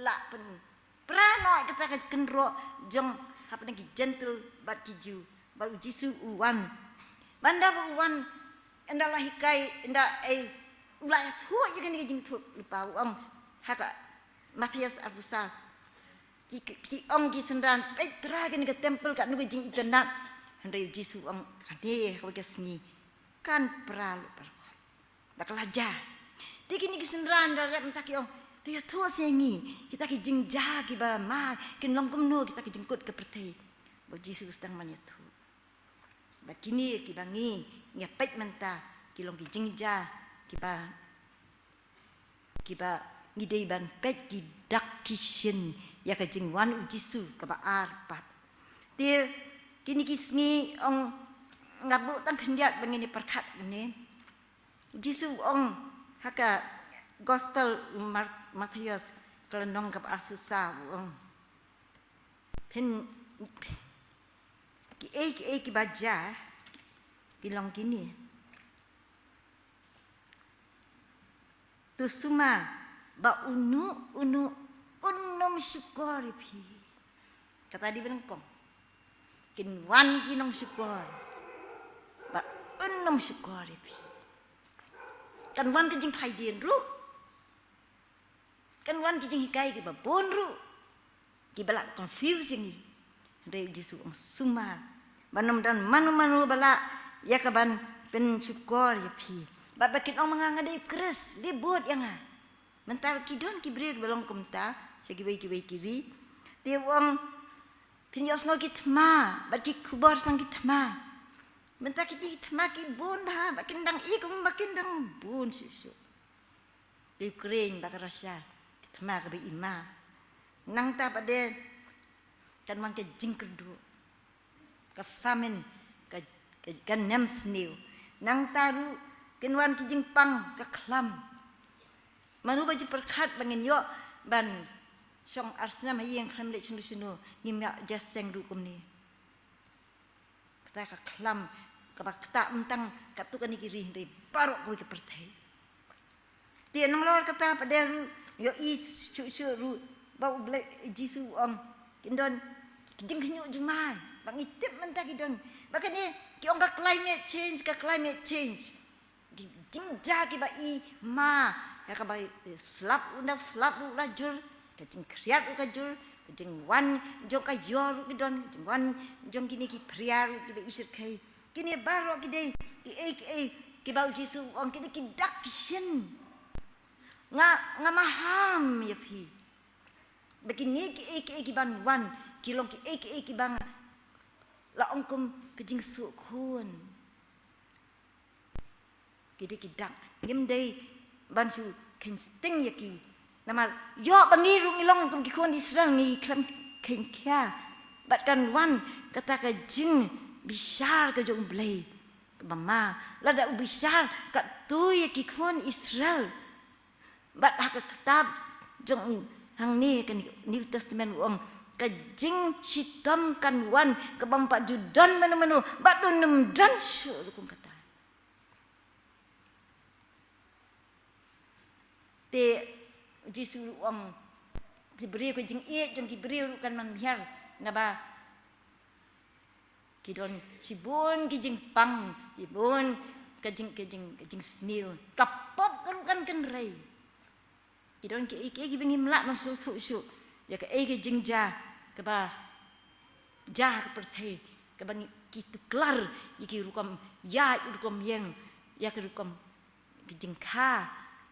La pynpra noh kata ka kynroh jong hapdeng ki Jentil bad ki Jiw, bad U Jisu u wan. Ban da ba u wan, ynda la hikai, ynda ei, u la ïathuh ïa kane ka jingïathuhlypa, u ong ha ka Mathaios arphew saw. Ki, ki, ki ong ki synran, peit trai kane ka temple katno ka jingitynnat. Hynrei U Jisu u ong, kane ha kawei ka sngi kan pra lut baroh. Ba ka la jia. Te kine ki synran da rep mynta ki ong, to ïathuh sha ngi kita ki jingjia kiba ma kin long kumno kita ki jingkut ka pyrthei. Ba U Jisu u sdang ban ïathuh. Ba kine kiba ngi, ngi ïa peit mynta ki long ki jingjia kiba, kiba ngi dei ban peit ki dak ki shin ïa ka jingwan U Jisu kaba ar pat. Te kine ki sngi ong, nga buh tang khyndiat ba ngin ïa pyrkhat ne. U Jisu u ong ha ka Gospel u Mar-, Mathaios ka lynnong kaba arphew saw u ong, phin, kiei kiei kiba jia ki long kine. To sumar ba uno uno un ym shukor ïa phi. Kata dei ba nyngkong. Kin wan ki nongshukor. Ba un ym shukor ïa phi. Kan wan ka jingphaidien ruh. Kan wan ki jinghikai kiba bun ruh. Kiba lah confuse ïa ngi. Hynrei U Jisu u ong sumar. Ba ym don mano mano ba lah ïa kaban pynshukor ïa phi. Bad ba kin ong ma nga nga dei u Khrist, leh bud ïa nga. Mynta ki don ki briew kiba long kumta sha kiwei kiwei ki ri. Te u ong phin ïohsngew ki thma, bad ki khubor shaphang ki thma. Mynta ki dei ki thma ki bun bha, ba kin dang i kum ba kin dang bun shuh shuh. Ka Ukraine bad ka Russia, ki thma kaba i ma. Nangta pat de kan wan ka jingkyrduh, ka famine, ka, ka, ka nemsniew. Nangta ruh kan wan ka jingpang, ka khlam. Mano ba ju pyrkhat ba ngin ïoh ban shong ar snem ha ïing, khlem leit shano shano, ngim ïoh jingïaseng ruh kumne. Kata ka khlam, kaba kata ym tang katto katne ki ri, hynrei baroh kawei ka pyrthei. Te nalor kata pat de ruh, ïohi shuh shuh ruh ba U Blei, Jisu u ong, kin don ki jingkhynñiuh jumai, ba ngi tip mynta ki don. Ba kane ki ong ka climate change, ka climate change. Ki jingjia kiba i ma, ïa kaba, eh, slap ruh, ynda slap ruh la jur, ka jingkhriat ruh ka jur, ka jingwan jong ka ïor ruh ki don, ka jingwan jong kine ki phria ruh kiba i shyrkhei. Kine baroh ki dei kiei kiei kiba U Jisu u ong ki dei ki dak ki shin. Nga, nga maham ïa phi ba kine kiei kiei kiban wan ki long kiei kiei kiba nga la ong kum ka jingsuh khun. Ki dei ki dak, ngim dei ban shu kheiñ sting ïa ki. Namar ïoh ba ngi ruh ngi long kum ki khun Israel, ngi khlem kheiñ khia. Bad kan wan kata ka jingbishar ka jong U Blei kaba ma, lada u bishar katto ïa ki khun Israel. Bad ha ka kitab jong u hangne ka New Testament u ong, ka jingshitom kan wan kaba ym pat ju don mano mano, bad un ym don shuh ruh kum kata. Te U Jisu u ong, ki briew, ka jingïeit jong ki briew ruh kan nang hiar, naba ki don shibun ki jingpang, shibun ka jing, ka jing, ka jingsniew. Ka pop ka ruh kan kynrei. Ki don kiei kiei kiba ngim lah ban sngewthuh shuh. Ïa kaei ka jingjia kaba jia ha ka pyrthei, kaba ngi, ki tuklar ïa ki rukom ïaid, rukom ïeng, ïa ki rukom, ki jingkha,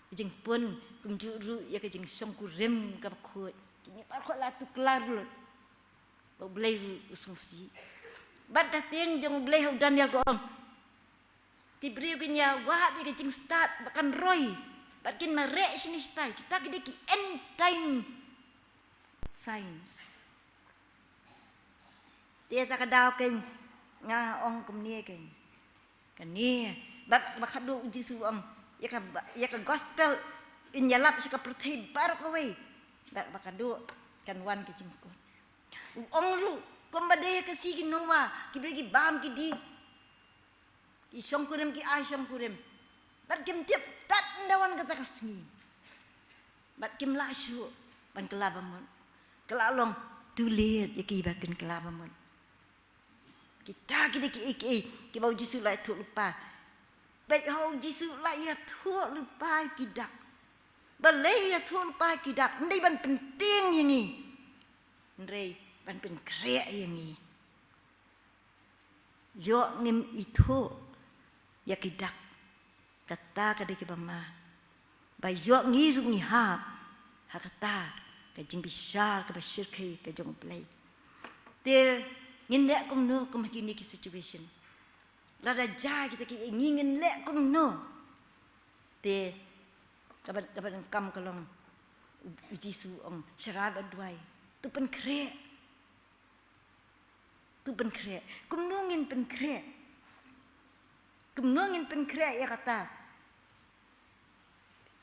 ki jingpun, kumjuh ruh ïa ka jingshongkurim kaba khuid. Kine baroh la tuklar lut. Ba U Blei ruh u sngewsih. Bad ka ktien jong U Blei ha u Daniel ka ong, ki briew kin ïa wad ïa ka jingstad ba kan roi, bad kin mareh shane shatai. Kita ki dei ki end time signs. Te ta ka daw kein nga ong kumne kein. Kane, bad ba khadduh U Jisu u ong, ïa ka, ïa ka gospel yn ïalap sha ka pyrthei baroh kawei. Bad ba khadduh kan wan ka jingkut. U ong ruh, kumba dei ha ka sngi ki Noah, ki briew ki bam ki dih, ki shongkurim ki ai shongkurim. Bad kim tip tad ynda wan kata ka sngi. Bad kim lah shuh ban kylla bamut. Ka la long too late ïa ki ba kin kylla bamut. Kita ki dei kiei kiei kiba U Jisu u la ïathuh lypa. Bad haba U Jisu u la ïathuh lypa ïa ki dak, balei u ïathuh lypa ïa ki dak? Ym dei ban pyntieng ïa ngi, hynrei ban pynkhreh ïa ngi. Ïoh ngim ithuh ïa ki dak, kata ka dei kaba ma. Ba ïoh ngi ruh ngi hap ha kata ka jingbishar kaba shyrkhei ka jong U Blei. Te ngin leh kumno kum ha kine ki situation? Lada jia kita kiei, ngi ngin leh kumno? Te kaba, kaba donkam ka long, U Jisu u ong, shara ba duwai, to pynkhreh. To pynkhreh. Kumno ngin pynkhreh? Kumno ngin pynkhreh ïa kata?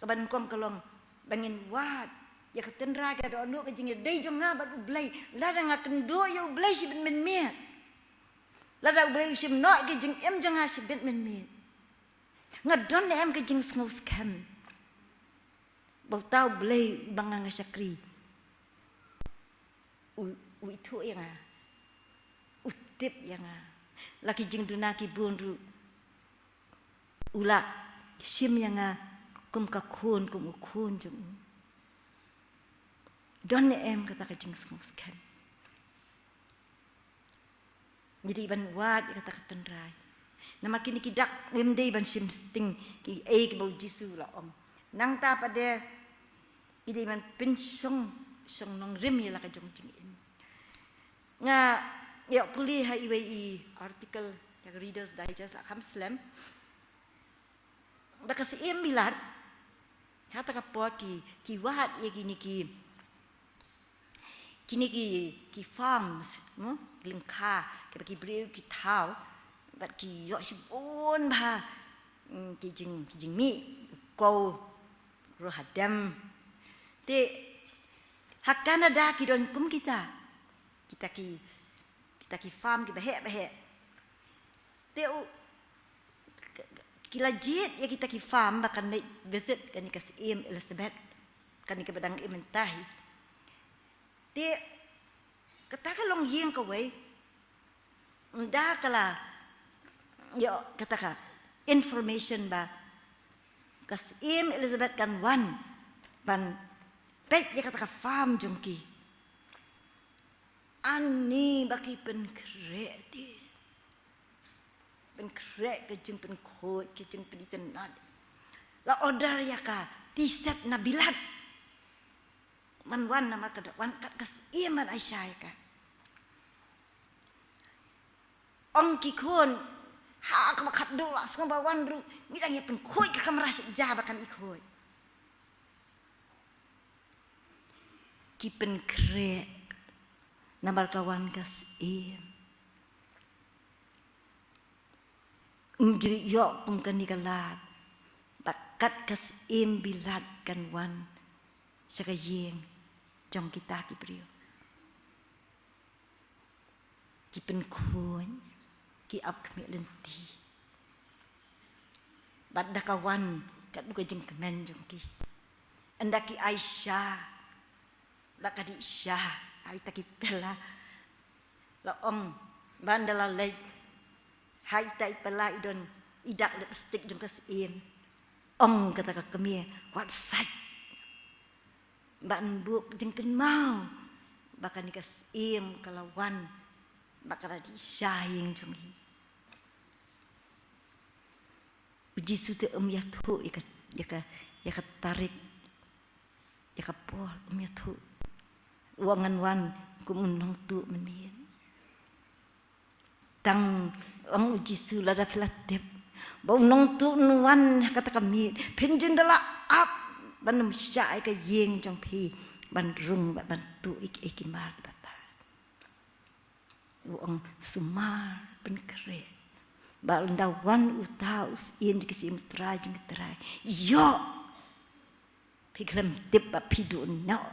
Kaba nyngkong ka long ba ngin wad ïa ka tynrai, ka dohnud, ka jingïadei jong nga bad U Blei. Lada nga kynduh ïa U Blei shibit mynmiet, lada U Blei u shim noh ïa ka jingim jong nga shibit mynmiet, nga don ne em ka jingsngewskhem ba uta U Blei uba nga nga shakri, u, u ithuh ïa nga, u tip ïa nga? La ki jingduna ki bun ruh u la shim ïa nga kum ka khun, kum u khun jong u. Don ne em kata ka jingsngewskhem? Ngi dei ban wad ïa kata ka tynrai. Namar kine ki dak ngim dei ban shim sting kiei kiba U Jisu u la ong. Nangta pat de ngi dei ban pynshong, shong nongrim ïa la ka jong jingim. Nga ïoh pule ha iwei i article Ka Reader's Digest la kham slem. Ba ka Syiem Bilat, ha kata ka por ki, ki wad ïa kine ki, kine ki, ki farms, hmm? Ki lyngkha, kiba ki briew ki thaw, bad ki ïoh shibun bha, hmm, ki jing, ki jingmih, kow, ruh hadem. Te, ha Canada ki don kum kita. Kita ki, kita ki farm kiba heh, ba heh. Te u, ki la jied ïa kita ki farm ba kan leit visit kane ka Syiem Elizabeth, kane kaba dang im mynta hi. Te kata ka longïing kawei, ynda ka la ïoh kata ka information ba ka Syiem Elizabeth kan wan ban peit ïa kata ka farm jong ki. Ani ba ki pynkhreh te. Pynkhreh, ka jingpynkhuid, ka jingpynitynnad. La order ïa ka T-shirt na Bilat. Wan, wan namar ka da wan kat ka Syiem ban ai sha ïa ka. Ong ki khun, ha kaba khatduh la sngewbha wan ruh, ngi dang ïa pynkhuid ka kamra sha ja ba kan i khuid. Ki pynkhreh namar ka wan ka Syiem. Ym ju ïoh kum kane ka lad ba kat ka Syiem Bilat kan wan sha ka ïing jong kita ki briew. Ki pynkhuid, ki ap khmih lynti. Bad da ka wan katno ka jingkmen jong ki. Ynda ki ai sha, ba ka dih sha, ha ita ki pela. La ong, ba ynda la leit ha ita i pela i don i dak lipstick jong ka Syiem. Ong kata ka kmie, wat sait. Ban buh jingkynmaw ba kane ka Syiem ka la wan, ba ka la dih sha ïing jong ngi. U Jisu te um ïathuh ïa ka, ïa ka, ïa ka tarik, ïa ka por, um ïathuh. U ong ngan wan kum u nongtuh mynmiet. Tang ong u Jisu, lada phi la tip ba u nongtuh un wan ha kata ka miet, phin jin da la ap ban ym shah ïa ka ïing jong phi ban rung bad ban tuh ïa ki, ïa ki mar kiba tad. U ong sumar, pynkhreh. Ba ynda wan uta u Syiem jong ki syiem, u Trai jong ki trai, ïoh phi khlem tip ba phi duh noh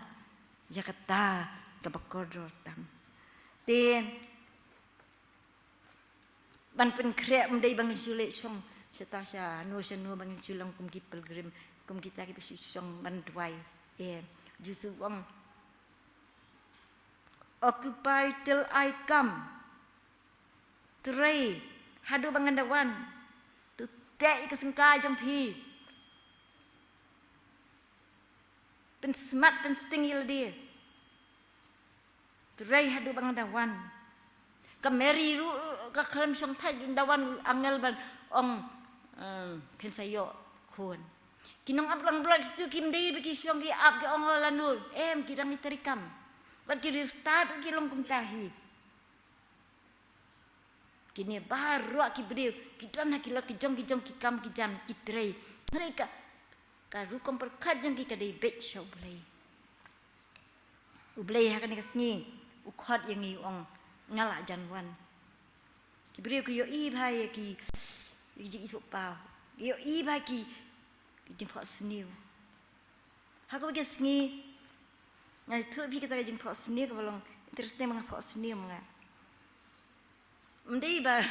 ïa kata kaba kordor tam. Te ban pynkhreh ym dei ba ngin shu leit shong shata shano shano, ba ngin shu long kum ki pilgrim, kum kita kiba shu shong ban duwai. Em, Jisu u ong, "Occupy till I come." Trei haduh ba ngan da wan. To teh ïa ka syngkai jong phi. Pynsmat pynsting ïa lade. Trei haduh ba ngan da wan. Ka Mary ruh ka khlem shong thait, da wan angel ban ong, em, phin sa ïoh khun. Ki nongap lang blood tu kim dei ba ki shong ki ap ki ong, "Oh, lano." Em, ki dang ïatrei kam. Bad ki riewstad ki long kumta hi. Kine baroh ki briew ki don ha ki lok ki jong ki jong ki kam ki jam ki trei. Hynrei ka, ka rukom pyrkhat jong ki ka dei beit sha U Blei. U Blei ha kane ka sngi u khot ïa ngi, u ong, "Nga la jan wan." Ki briew ki ïohi bha ïa ki, ïa ki jingithuhpaw. Ki ïohi bha ki, ki jingphohsniew. Ha kawei ka sngi nga ïathuh ïa phi kata ka jingphohsniew kaba long interesting, ba nga phohsniew ma nga. Ym dei ba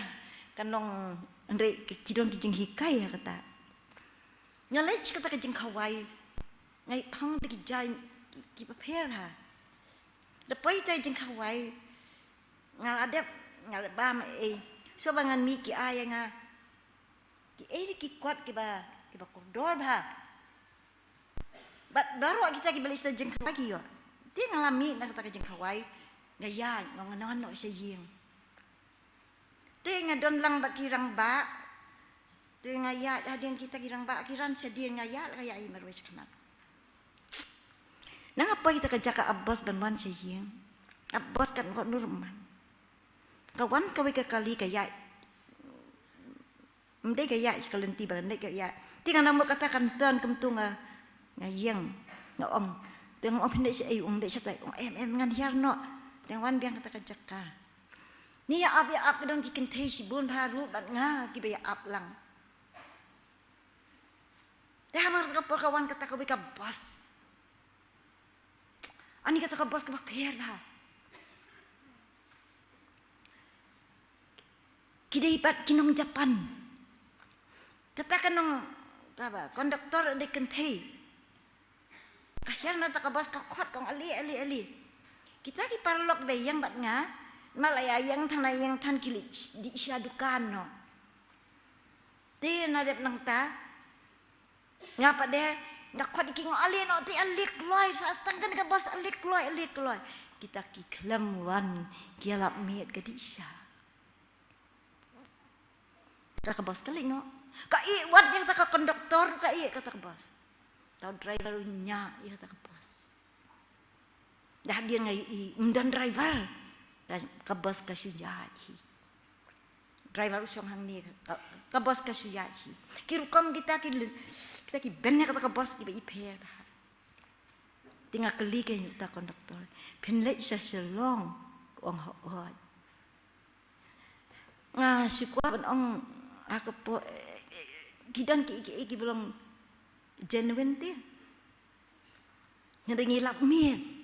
kan long, hynrei ki, ki don ki jinghikai ha kata. Nga leit sha kata ka jingkhawai, nga ïohi pang da ki jaiñ ki, kiba pher ha. Da poi ïa kata ka jingkhawai, nga la dep, nga la bam ei. Shuwa ba ngan mih ki ai ïa nga ki ei ki kot kiba, kiba kordor bha. Bad baroh kita kiba leit sha jingkhawai ki ïoh. Te nga la mih na kata ka jingkhawai, nga ïaid, nga wan noh sha ïing. Te nga don lang bad ki rangbah. Te nga ïaid hadien kita ki rangbah, ki ran shadien, nga ïaid, nga ïaid marwei sha khmat. Nang ap ïa kata ka jaka ap bos ban wan sha ïing. Ap bos katno katno ruh ym wan. Ka wan kawei ka kali ka ïaid Ym dei ka ïa sha ka lynti ba ngan leit ka ïa. Te nga nang mut kata kan turn kumto nga, nga ïeng, nga ong. Te nga ong phin leit shaei, ong leit shatai, ong em em ngan hiar noh. Te nga wan biang kata ka jaka. Ni ïa ap ïa ap ka don ki kynthei shibun bha ruh bad nga kiba ïa ap lang. Te hamar kata ka por ka wan kata kawei ka bos. Ani kata ka bos kaba pher bha. Ki dei pat ki nong Japan. Kata ka nong, kaba, konduktor dei kynthei. Ka hiar na kata ka bos ka khot ka ong ale, ale, ale. Kita ki paralok ba ïeng bad nga, ma la ïa ïeng than la ïeng than ki leit dih sha dukan noh. Te na dep nangta, nga pat de, nga khot ïa ki nga ong ale noh te ale kloi, sa tang kane ka bos ale kloi, ale kloi. Kita ki khlem wan, ki ïalap miet ka dih sha. Kata ka bos ka leit noh. Ka ïeh wat ïa kata ka konduktor, ka ïeh kata ka bos. Tau driver u ñiah ïa kata ka bos. Da hadien nga ïohi, ym don driver. Ka, ka bos ka shu ïaid hi. Driver u shong hangne, ka, ka bos ka shu ïaid hi. Ki rukom kita ki, kita ki bynta kata ka bos kiba i pher. Te nga kylli ka ïa uta konduktor. Phin leit sha Shillong, ka ong hooid. Nga shu kwah ban ong ha ka por, eh, eh, ki don ki, ki, ki ba long genuine te. Nga dang ïalap miet.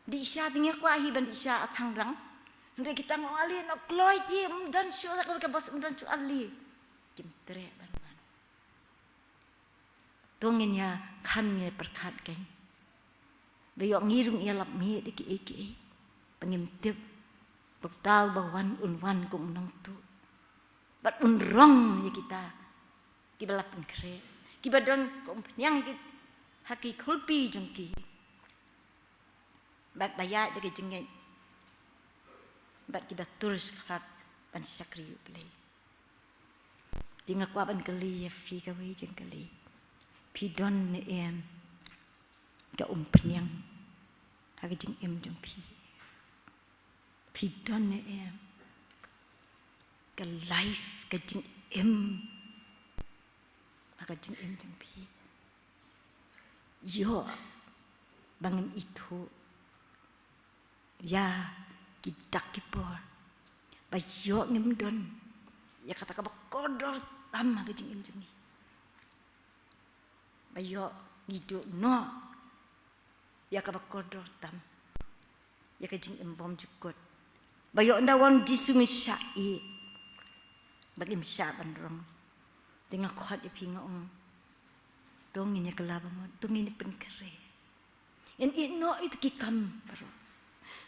Dih sha te nga kwah hi ban dih sha thangrang. Hynrei kita nga ong ale noh kloi te, ym don shuh sa kawei ka bos, ym don shuh ale. Kim treh ban wan. To ngin ïa khan ngin ïa pyrkhat kein. Ba ïoh ngi ruh ngi ïalap miet ïa kiei kiei. Ba ngim tip. Ba uta uba wan un wan kum u nongtuh. Bad un rong ïa kita. Kiba la pynkhreh. Kiba don ka umphniang ki, ha ki khulpi jong ki. Bad ba ïaid da ka jingngeit. Bad kiba tur shakhlad ban shakri U Blei. Te nga kwah ban kylli ïa phi kawei jingkylli. Phi don ne em ka umphniang ha ka jingim jong phi? Phi don ne em ka life, ka jingim ha ka jingim jong phi? Ïoh ba ngim ithuh ïa ki dak ki por. Ba ïoh ngim don ïa kata kaba kordor tam ha ka jingim jong ngi. Ba ïoh ngi duh noh ïa kaba kordor tam. Ïa ka jingim bymjukut. Ba ïoh ynda wan Jisu ngin shah ïeh. Ba ngim shah ban rong. Te nga khot ïa phi nga ong. To ngin ïa kylla ba mut, to ngin ïa pynkhreh. Ngin ïeh noh ïa ki kam baroh.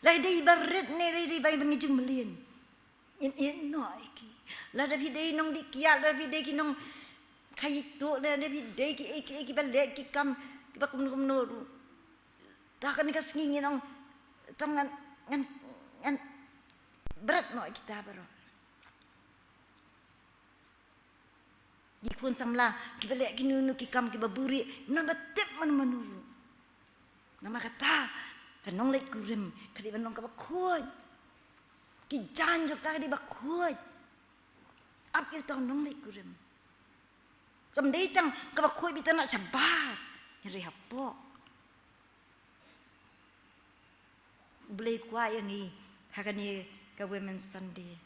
Lada dei ba rit ne lada dei ba ngi jong mlien. Ngin ïeh noh ïa ki. Lada phi dei nongdih kiad, lada phi dei ki nongkhaii tuh, lada phi dei ki, ki, kiba leh ki kam kiba kumno kumno ruh. Te ha kane ka sngi ngin ong, to ngan, ngan, ngan bret noh ïa kita baroh. Ki khun samla kiba leh kino kino ki kam kiba buhrieh, ngim nang ba tip mano mano ruh. Namar kata ka nongleit kurim ka dei ban long kaba khuid. Ki jaiñ jong ka ka dei ba khuid. Ap ïa uta u nongleit kurim. Kam dei tang kaba khuid beit na shabar, hynrei hapoh. U Blei u kwah ïa ngi ha kane ka Women's Sunday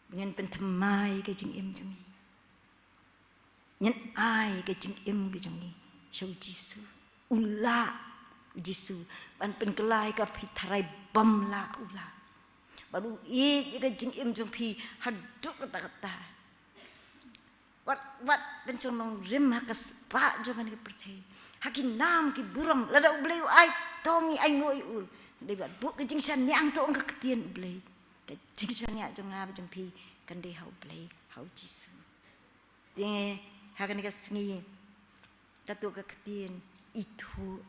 ba ngin pynthymmai ka jingim jong ngi. Ngin ai ka jingim ka jong ngi sha U Jisu. U lah U Jisu ban pynkylla ïa ka, phi tharai bym lah, u lah. Bad u ïeit ïa ka jingim jong phi haduh katta katta. Wat, wat pynshong nongrim ha ka spah jong kane ka pyrthei. Ha ki nam ki burom, lada U Blei u ai, to ngi ainguh ïa u. Dei bad buh ka jingshaniah, to ong ka ktien U Blei. Ka jingshaniah jong nga bad jong phi kan dei ha U Blei, ha U Jisu. Te ha kane ka sngi, kato ka ktien ithuh.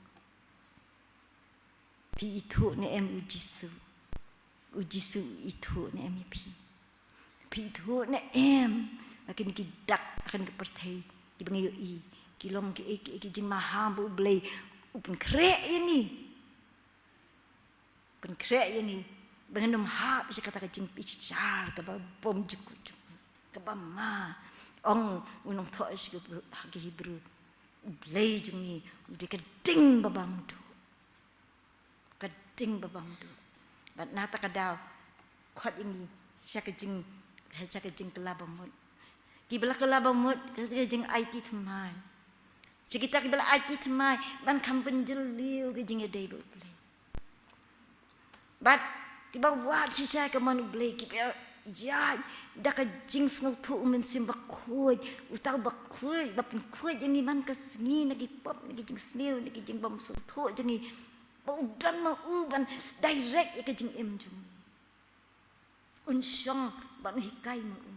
Phi ithuh ne em U Jisu? U Jisu u ithuh ne em ïa phi? Phi ithuh ne em ba kine ki dak ha kane ka pyrthei kiba ngi ïohi ki long kiei kiei ki jingmaham ba U Blei u pynkhreh ïa ngi? Pynkhreh ïa ngi Ba ngan ym hap sha kata ka jingbishar kaba bymjukut, kaba ma. Ong u nongthoh sha ki Hebru, ha ki Hebru, U Blei jong ngi u dei ka ding ba bymduh. Ka ding ba bymduh. Bad na kata ka daw, khot ïa ngi sha ka jing, sha ka jingkylla bamut. Kiba la kylla bamut, ka jing aiti thymmai. Sha kita kiba la aiti thymmai, ban kham pynjylliew ka jingïadei bad U Blei. Bad kiba wad shisha ïa ka mon U Blei, kiba ïaid da ka jingsngewthuh U Mynsiem Bakhuid, uta u bakhuid, ba pynkhuid ïa ngi man ka sngi na ki pop, na ki jingsniew, na ki jingbymsngewthuh jong ngi. Ba u don ma u ban direct ïa ka jingim jong ngi. Un shong ban hikai ma u.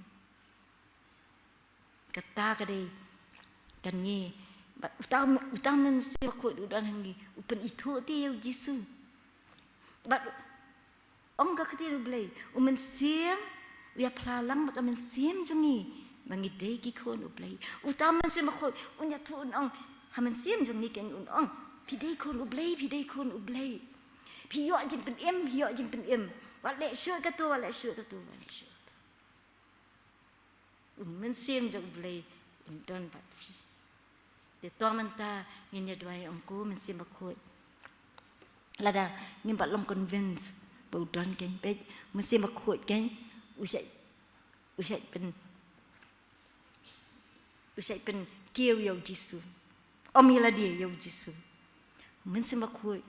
Kata ka dei kane, bad uta, uta u Mynsiem Bakhuid u don ha ngi, u pynithuh ïa u Jisu. Bad ong ka ktien U Blei, u Mynsiem u ïaphla lang bad ka mynsiem jong ngi ba ngi dei ki khun U Blei. Uta u Mynsiem Bakhuid un ïathuh, un ong, ha mynsiem jong ngi kan un ong, phi dei khun U Blei, phi dei khun U Blei. Phi ïoh jingpynim, phi ïoh jingpynim. Wat leh shuh kato, wat leh shuh kato, wat leh shuh kato. U Mynsiem jong U Blei un don bad phi. Te to mynta ngin ïa duwai, ong ko Mynsiem Bakhuid. Lada ngim pat long convince ba u don kein, peit, Mynsiem Bakhuid kein u shait, u shait pyn, u shait pynkiew ïa u Jisu. Ym ïa lade, ïa u Jisu. Mynsiem Bakhuid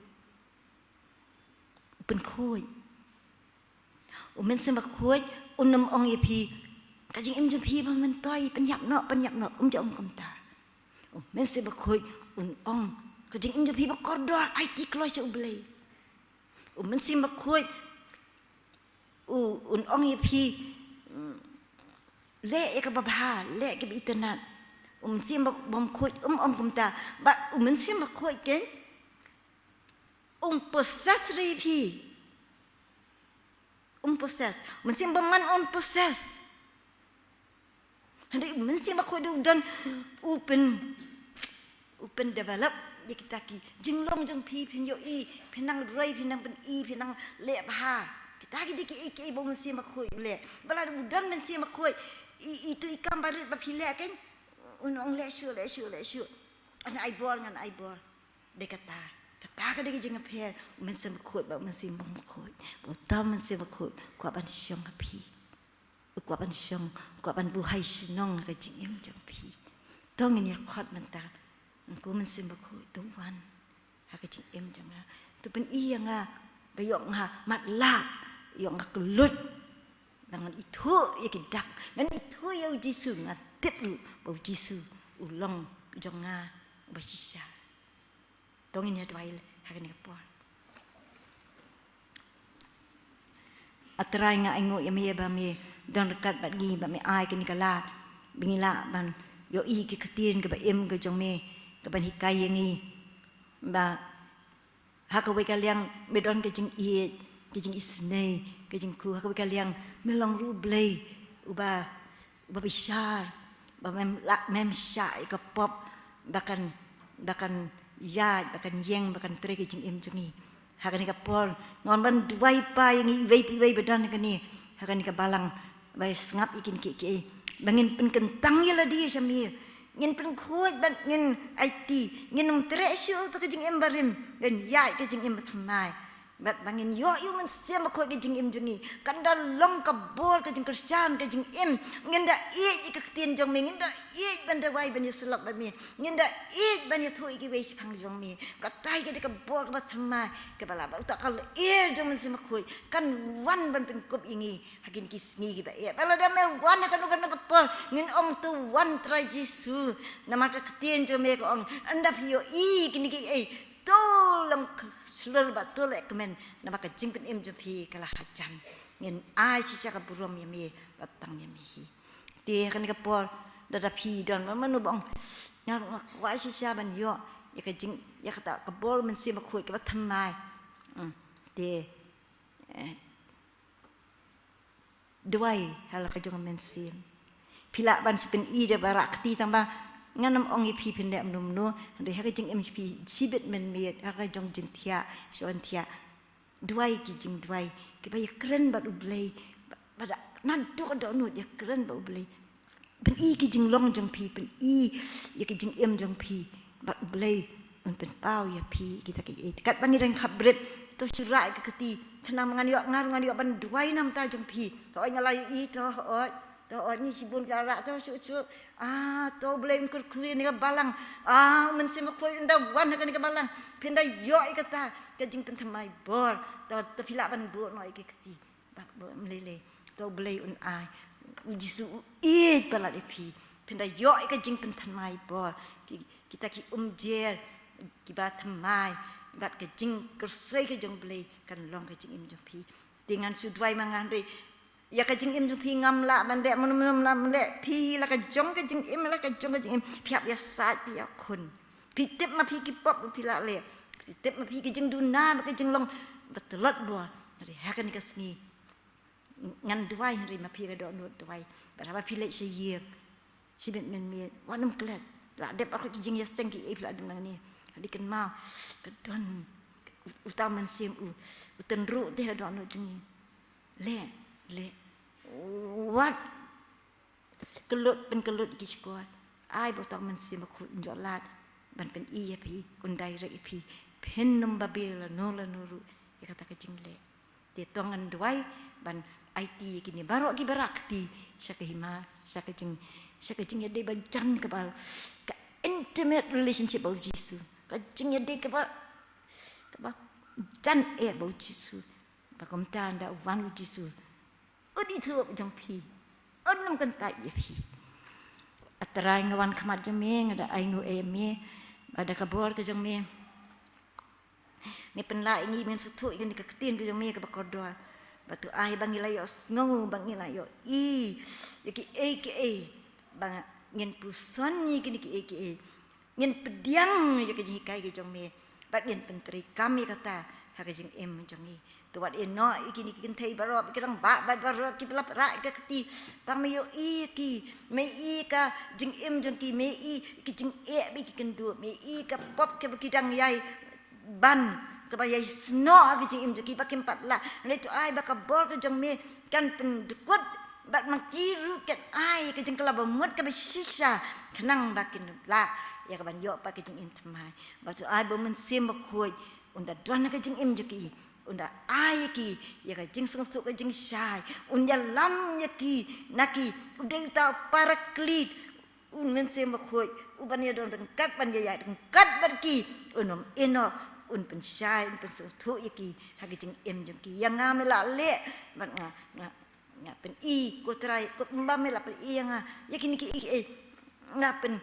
u pynkhuid. U Mynsiem Bakhuid un ym ong ïa phi, ka jingim jong phi ba myntoi, pynïap noh, pynïap noh, um ju ong kumta. U Mynsiem Bakhuid un ong, ka jingim jong phi ba kordor, aiti kloi sha U Blei. U Mynsiem Bakhuid u, un ong ïa phi, mm, leh ïa kaba bha, leh ïa kaba itynnad. U Mynsiem Bak-, Bakhuid um ong kumta. Bad u Mynsiem Bakhuid kein un possess ruh ïa phi. Un possess. Mynsiem Bymman un possess. Hynrei u Mynsiem Bakhuid u don, u pyn, u pyndevelop ïa kita ki jinglong jong phi, phin ïohi, phin nang roi, phin nang pyni, phin nang leh bha. Kita ki dei kiei kiei ba u Mynsiem Bakhuid u leh. Ba lada u don Mynsiem Bakhuid, i, itu i kam barit ba phi leh kein, un ong leh shuh, leh shuh, leh shuh. Ngan ai bor, ngan ai bor. Dei kata, kata ka dei ka jingïapher u Mynsiem Bakhuid bad u Mynsiem Bymkhuid. Bad uta u Mynsiem Bakhuid u kwah ban shong ha phi. U kwah ban shong, u kwah ban buhai shnong ha ka jingim jong phi. To ngin ïa khot mynta. Ko Mynsiem Bakhuid, to wan ha ka jingim jong nga. To pyni ïa nga, ba ïoh nga matlah, ïoh nga kyllut. Ba ngan ithuh ïa ki dak, ngan ithuh ïa u Jisu, ngan tip ruh ba u Jisu u long jong nga uba shisha. To ngin ïa duwai ha kane ka por. A Trai, nga ainguh ïa me ba me don ryngkat bad ngi, ba me ai kane ka lad ba ngi lah ban ïohi ki ktien kaba im ka jong me, kaban hikai ïa ngi ba ha kawei ka liang me don ka jingïeit, ka jingisynei, ka jingkyrkhu, ha kawei ka liang me long ruh U Blei uba, uba bishar, ba mem lah, mem shah ïa ka pop ba kan, ba kan ïaid, ba kan ïeng, ba kan trei ka jingim jong ngi. Ha kane ka por nga wan ban duwai pa ïa ngi iwei pa iwei ba don ha kane, ha kane ka balang, ba sngap ïa kine kiei kiei, ba ngin pynkyntang ïa lade sha me. Ngin pynkhuid bad ngin aiti, ngin ym treh shuh ïa ka jingim barim, ngin ïaid ka jingim bathymmai. Bad ba ngin ïoh ïa u Mynsiem Bakhuid ha ka jingim jong ngi, kan da long ka bor ka jingkyrshan ka jingim. Ngin da ïeit ïa ka ktien jong me, ngin da ïeit ban duwai ban ïasyllok bad me, ngin da ïeit ban ïathuh ïa kiwei shaphang jong me. Katai ka dei ka bor kaba thymmai kaba lah, ba uta ka lyer jong u Mynsiem Bakhuid kan wan ban pynkup ïa ngi ha kine ki sngi kiba eh. Ba lada me wan ha kano kano ka por, ngin ong, to wan Trai Jisu. Namar ka ktien jong me ka ong, ynda phi ïohi kine kiei, to long shlur bad to leh kmen, namar ka jingpynim jong phi ka la hajan. Ngin ai shisha ka burom ïa me, bad tang ïa me hi. Te ha kane ka por, lada phi don mano mano ba ong, nga, nga kwah shisha ban ïoh ïa ka jing, ïa kata ka bor Mynsiem Bakhuid kaba thymmai. Hmm. Te, eh, duwai ha la ka jong u Mynsiem. Phi lah ban shu pyni da ba rah kti tang ba ngan ym ong ïa phi phin leh mano mano, hynrei ha ka jingim phi shibit mynmiet, ha ka jong jingthiah, shon thiah. duwai, ki jingduwai kiba ïakren bad U Blei, ba, ba da naduh ka dohnud ïakren bad U Blei. Pyni ki jinglong jong phi, pyni ïa ki jingim jong phi, bad U Blei un pynpaw ïa phi kita ki, eh, katba ngi dang khapbrip, to shu rah ïa ka kti, khnang ba ngan ïoh, ngan, ngan ïoh ban duwai namar jong phi. Hooid, nga la ïohi, to hooid, to hooid, ngi shibun ki la rah, to shu, shu. Ah, to U Blei un kyrkhu ïa kane ka balang. Ah, U Mynsiem Bakhuid un da wan ha kane ka balang. Phin da ïoh ïa kata ka jingpynthymmai bor. To, to phi lah ban buh noh ïa ki kti. Bad ba ym lei lei, to U Blei un ai. U Jisu u ïeit palat ïa phi. Phin da ïoh ïa ka jingpynthymmai bor. Ki, kita ki umjer kiba thymmai bad ka jingkyrsoi ka jong U Blei kan long ka jingim jong phi. Te ngan shu duwai ma nga hynrei ïa ka jingim jong phi ngam lah ban leh, mano mano ngam lah ban leh. Phi la ka jong ka jingim, la ka jong ka jingim. Phi hap ïasaid, phi ïakhun. Phi tip ma phi ki pop ba phi la leh. Phi tip ma phi ki jingduna bad ki jinglong ba tlot bor. Hynrei ha kane ka sngi ngan duwai hynrei ma phi ka dohnud duwai. Bad haba phi leit sha ïing, shibit mynmiet, wat nym klet. La dep arngut ki jingïaseng kiei phi la dep nangne. Hynrei kynmaw, ka don u, uta u Mynsiem u, u tynruh te ha dohnud jong ngi. Leh, leh. Wat kyllut, pynkyllut ïa ki shkor. Ai ba uta u Mynsiem Bakhuid un ïoh lad ban pyni ïa phi, un direct ïa phi. Phin nym babe lano lano ruh ïa kata ka jingleh. Te to ngan duwai ban aiti ïa kine baroh kiba rah kti sha ka hima, sha ka jing, sha ka jingïadei ba jan kaba, ka intimate relationship bad U Jisu. Ka jingïadei kaba, kaba jan eh bad U Jisu. Ba kumta haba wan U Jisu, un ithuh jong phi, un nym kyntait ïa phi. A Trai, nga wan khmat jong me, nga da ainguh ïa me, ba da ka bor ka jong me, me pynlah ïa ngi, men sngewthuh ïa kane ka ktien ka jong me kaba kordor. Ba to ai ba ngi la ïohsngew, ba ngi la ïohi ïa kiei kiei, ba ngin puson ïa kine kiei kiei. Ngin pdiang ïa ka jinghikai ka jong me bad ngin pyntreikam ïa kata ha ka jingim jong ngi. To wat ïehnoh ïa kine ki kynthei baroh, ki rangbah baroh kiba la rah ïa ka kti, ba me ïohi ïa ki, me ïohi ïa ka jingim jong ki, me ïohi ïa ki jingeh bad ki kynduh, me ïohi ïa ka pop kaba ki dang ïai ban, kaba ïai snoh ha ka jingim jong ki ba kim pat lah. Hynrei to ai ba ka bor ka jong me kan pyndkut bad ma ki ruh kan ai ka jingkylla bamut kaba shisha khnang ba kin lah ïa ka ban ïoh pat ka jingim thymmai. Bad to ai ba U Mynsiem Bakhuid un da don ha ka jingim jong ki, un da ai ïa ki ïa ka jingsngewthuh, ka jingshai, un ïalam ïa ki na ki, u dei uta u Paraklit, U Mynsiem Bakhuid uban ïadon ryngkat, ban ïaid ryngkat bad ki, un ym ïehnoh, un pynshai, un pynsngewthuh ïa ki ha ka jingim jong ki. Ïa nga me la leh, bad nga, nga, nga pyni, ko Trai, kumba me la pyni ïa nga ïa kine kiei kiei, nga pyn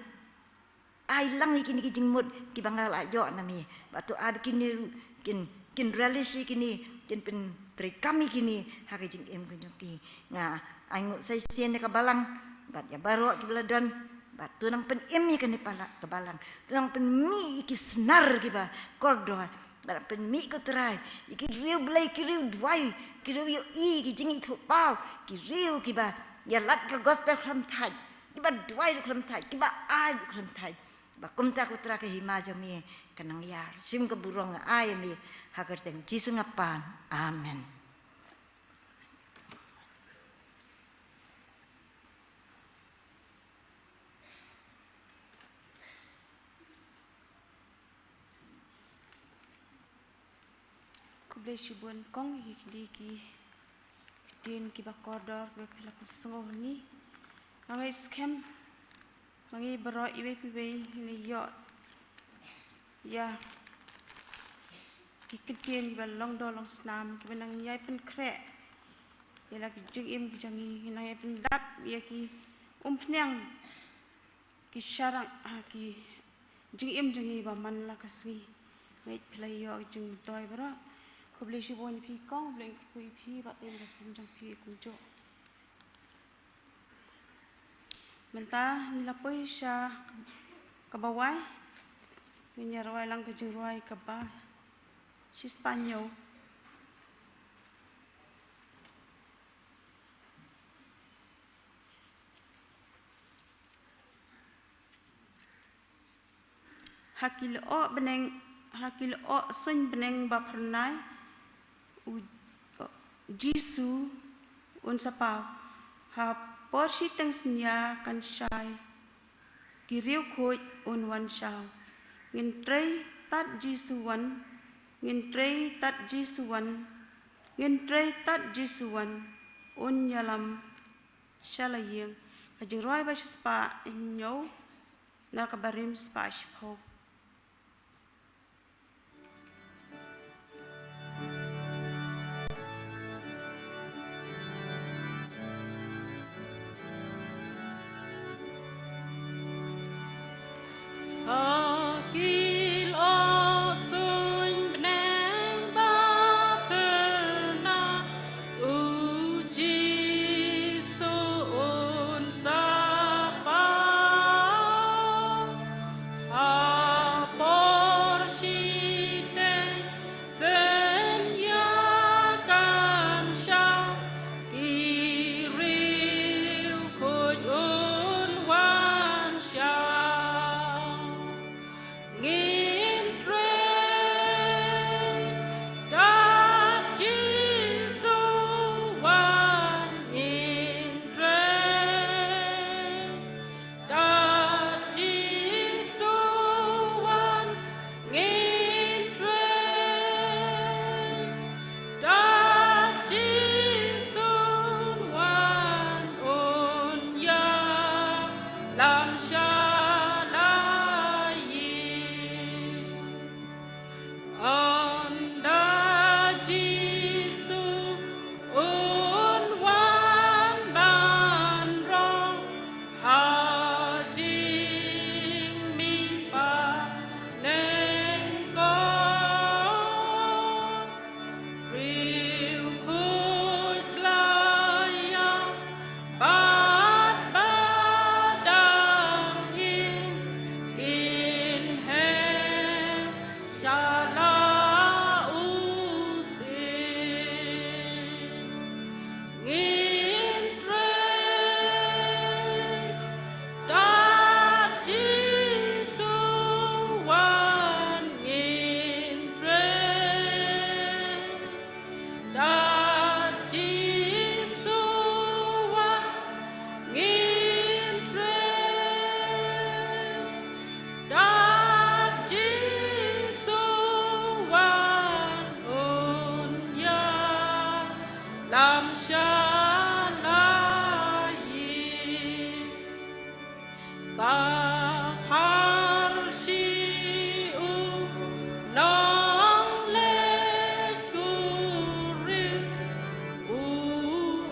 ai lang ïa kine ki jingmut kiba nga la ïoh na me. Bad to ai ba kine ruh kin, kin relish ïa kine, kin pyntreikam ïa kine ha ka jingim ka jong ki. Nga ainguh sa shisien ïa ka balang bad ïa baroh kiba la don. Bad to nang pynim ïa kane ka balang. To nang pynmih ïa ki snar kiba kordor. Bad pynmih, ko Trai, ïa ki riew Blei, ki riew duwai, ki riew ïohi ïa ki jingithuhpaw, ki riew kiba ïalap ïa ka gospel khlem thait, kiba duwai ruh khlem thait, kiba ai ruh khlem thait. Ba kumta, ko Trai, ka hima jong me kan nang ïar. Shim ka burom nga ai ïa me ha ka kyrteng Jisu nga pan. Amen. Khublei shibun kong ïa kine ki ktien kiba kordor kiba phi la pynsngew ha ngi. Nga ngeit skhem ba ngi baroh iwei pa iwei ngin ïoh ïa ki ktien kiba long doh long snam, kiba nang ïai pynkhreh ïa la ki jingim ki jong ngi, nang ïai pyndap ïa ki umphniang, ki sharang, ha ki jingim jong ngi ba man la ka sngi. Ngeit phi la ïoh ki jingmyntoi baroh. Khublei shibun ïa phi kong, Blei un kyrkhu ïa phi bad ïa ka sem jong phi kumjuh. Mynta ngi la poi sha kaba wai. Ngin ïa rwai lang ka jingrwai kaba shispah hynñiew. Ha ki lyoh bneng, ha ki lyoh suiñ bneng ba phyrnai, U Jisu un sa paw, ha por shiteng synñia kan shai, ki riewkhuid un wan shaw. Ngin trei tad Jisu wan, ngin trei tad Jisu wan, ngin trei tad Jisu wan, un ïalam sha la ïing. Ka jingrwai ba shispah hynñiew, na ka barim spah shiphew. Ha ki lyoh suiñ bneng ba pyrnai, u Jisu un sa paw. Ha por shiteng synñia kan shai, ki riewkhuid un wan shaw. Ngin trei tad Jisu wan, ngin trei tad Jisu wan, ngin trei tad Jisu wan, un ïalam sha la ïing. Ynda Jisu un wan ban rong ha jingmihpat nyngkong, riewkhuid Blei ïa bad ba dang ïeit kin heh sha la u sien. Ngin trei tad Jisu wan, ngin trei tad Jisu wan, ngin trei tad Jisu wan, un ïalam sha la ïing. Ka pharshi u nongleit kurim, u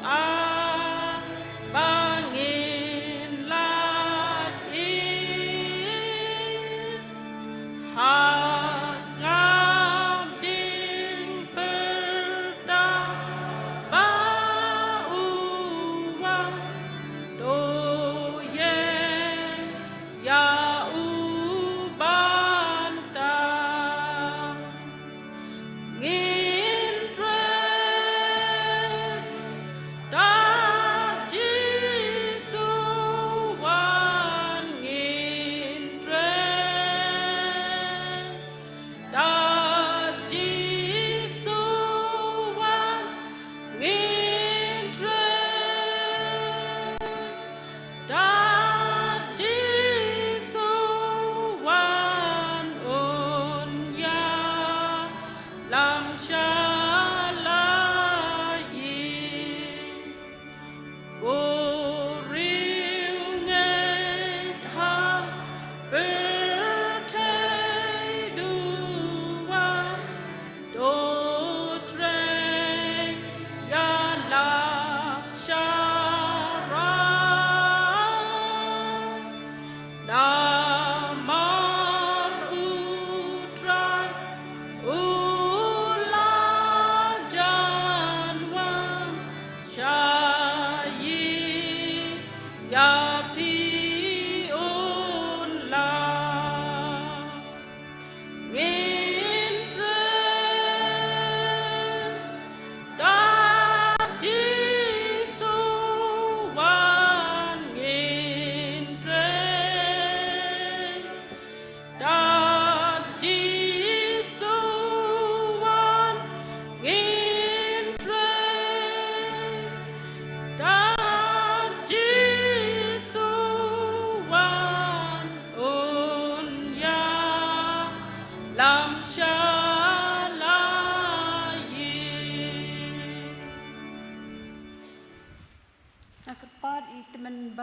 ai ba ngin lait ïing. Ha sngap jingpyrta ba u wan, to ïeng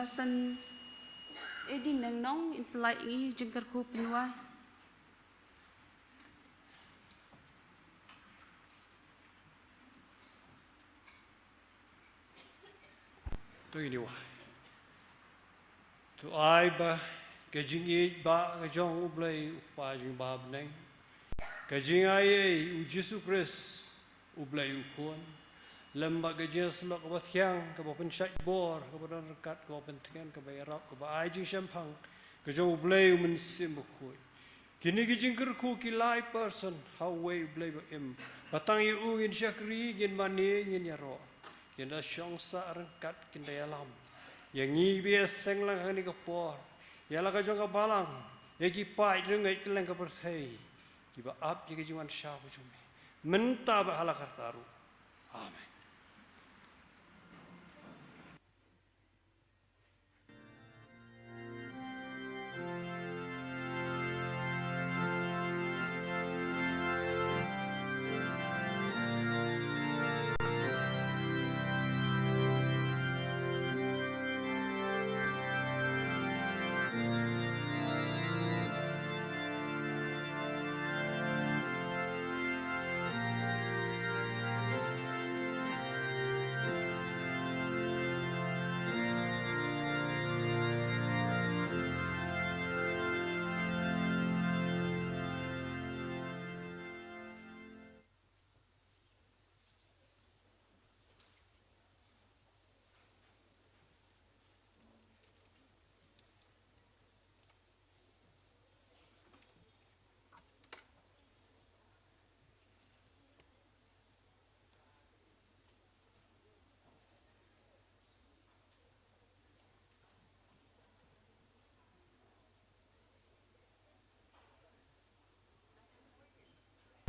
San Edi Nang Nong in pynlait ngi jingkyrkhu pynwai. To ïa ngi wai. To ai ba ka jingïeit ba ka jong U Blei U Kpa jong U Ba ha bneng, ka jingaiei U Jisu Khrist U Blei U Khun, lem bad ka jingïasyllok kaba thiang, kaba pynshait bor, kaba don ryngkat, kaba pyntngen, kaba ïarap, kaba ai jingshemphang ka jong U Blei U Mynsiem Bakhuid. Kine ki jingkyrkhu ki lai person ha uwei U Blei ba im, ba tang ïa u ngin shakri, ngin mane, ngin ïaroh. Kin da shong sah ryngkat, kin da ïalam ïa ngi ba ïaseng lang ha kane ka por, ïa la ka jong ka balang, ïa ki paid rangeit kylleng ka pyrthei kiba ap ïa ka jingwan shaw ka jong me mynta bad ha la karta ruh. Amen.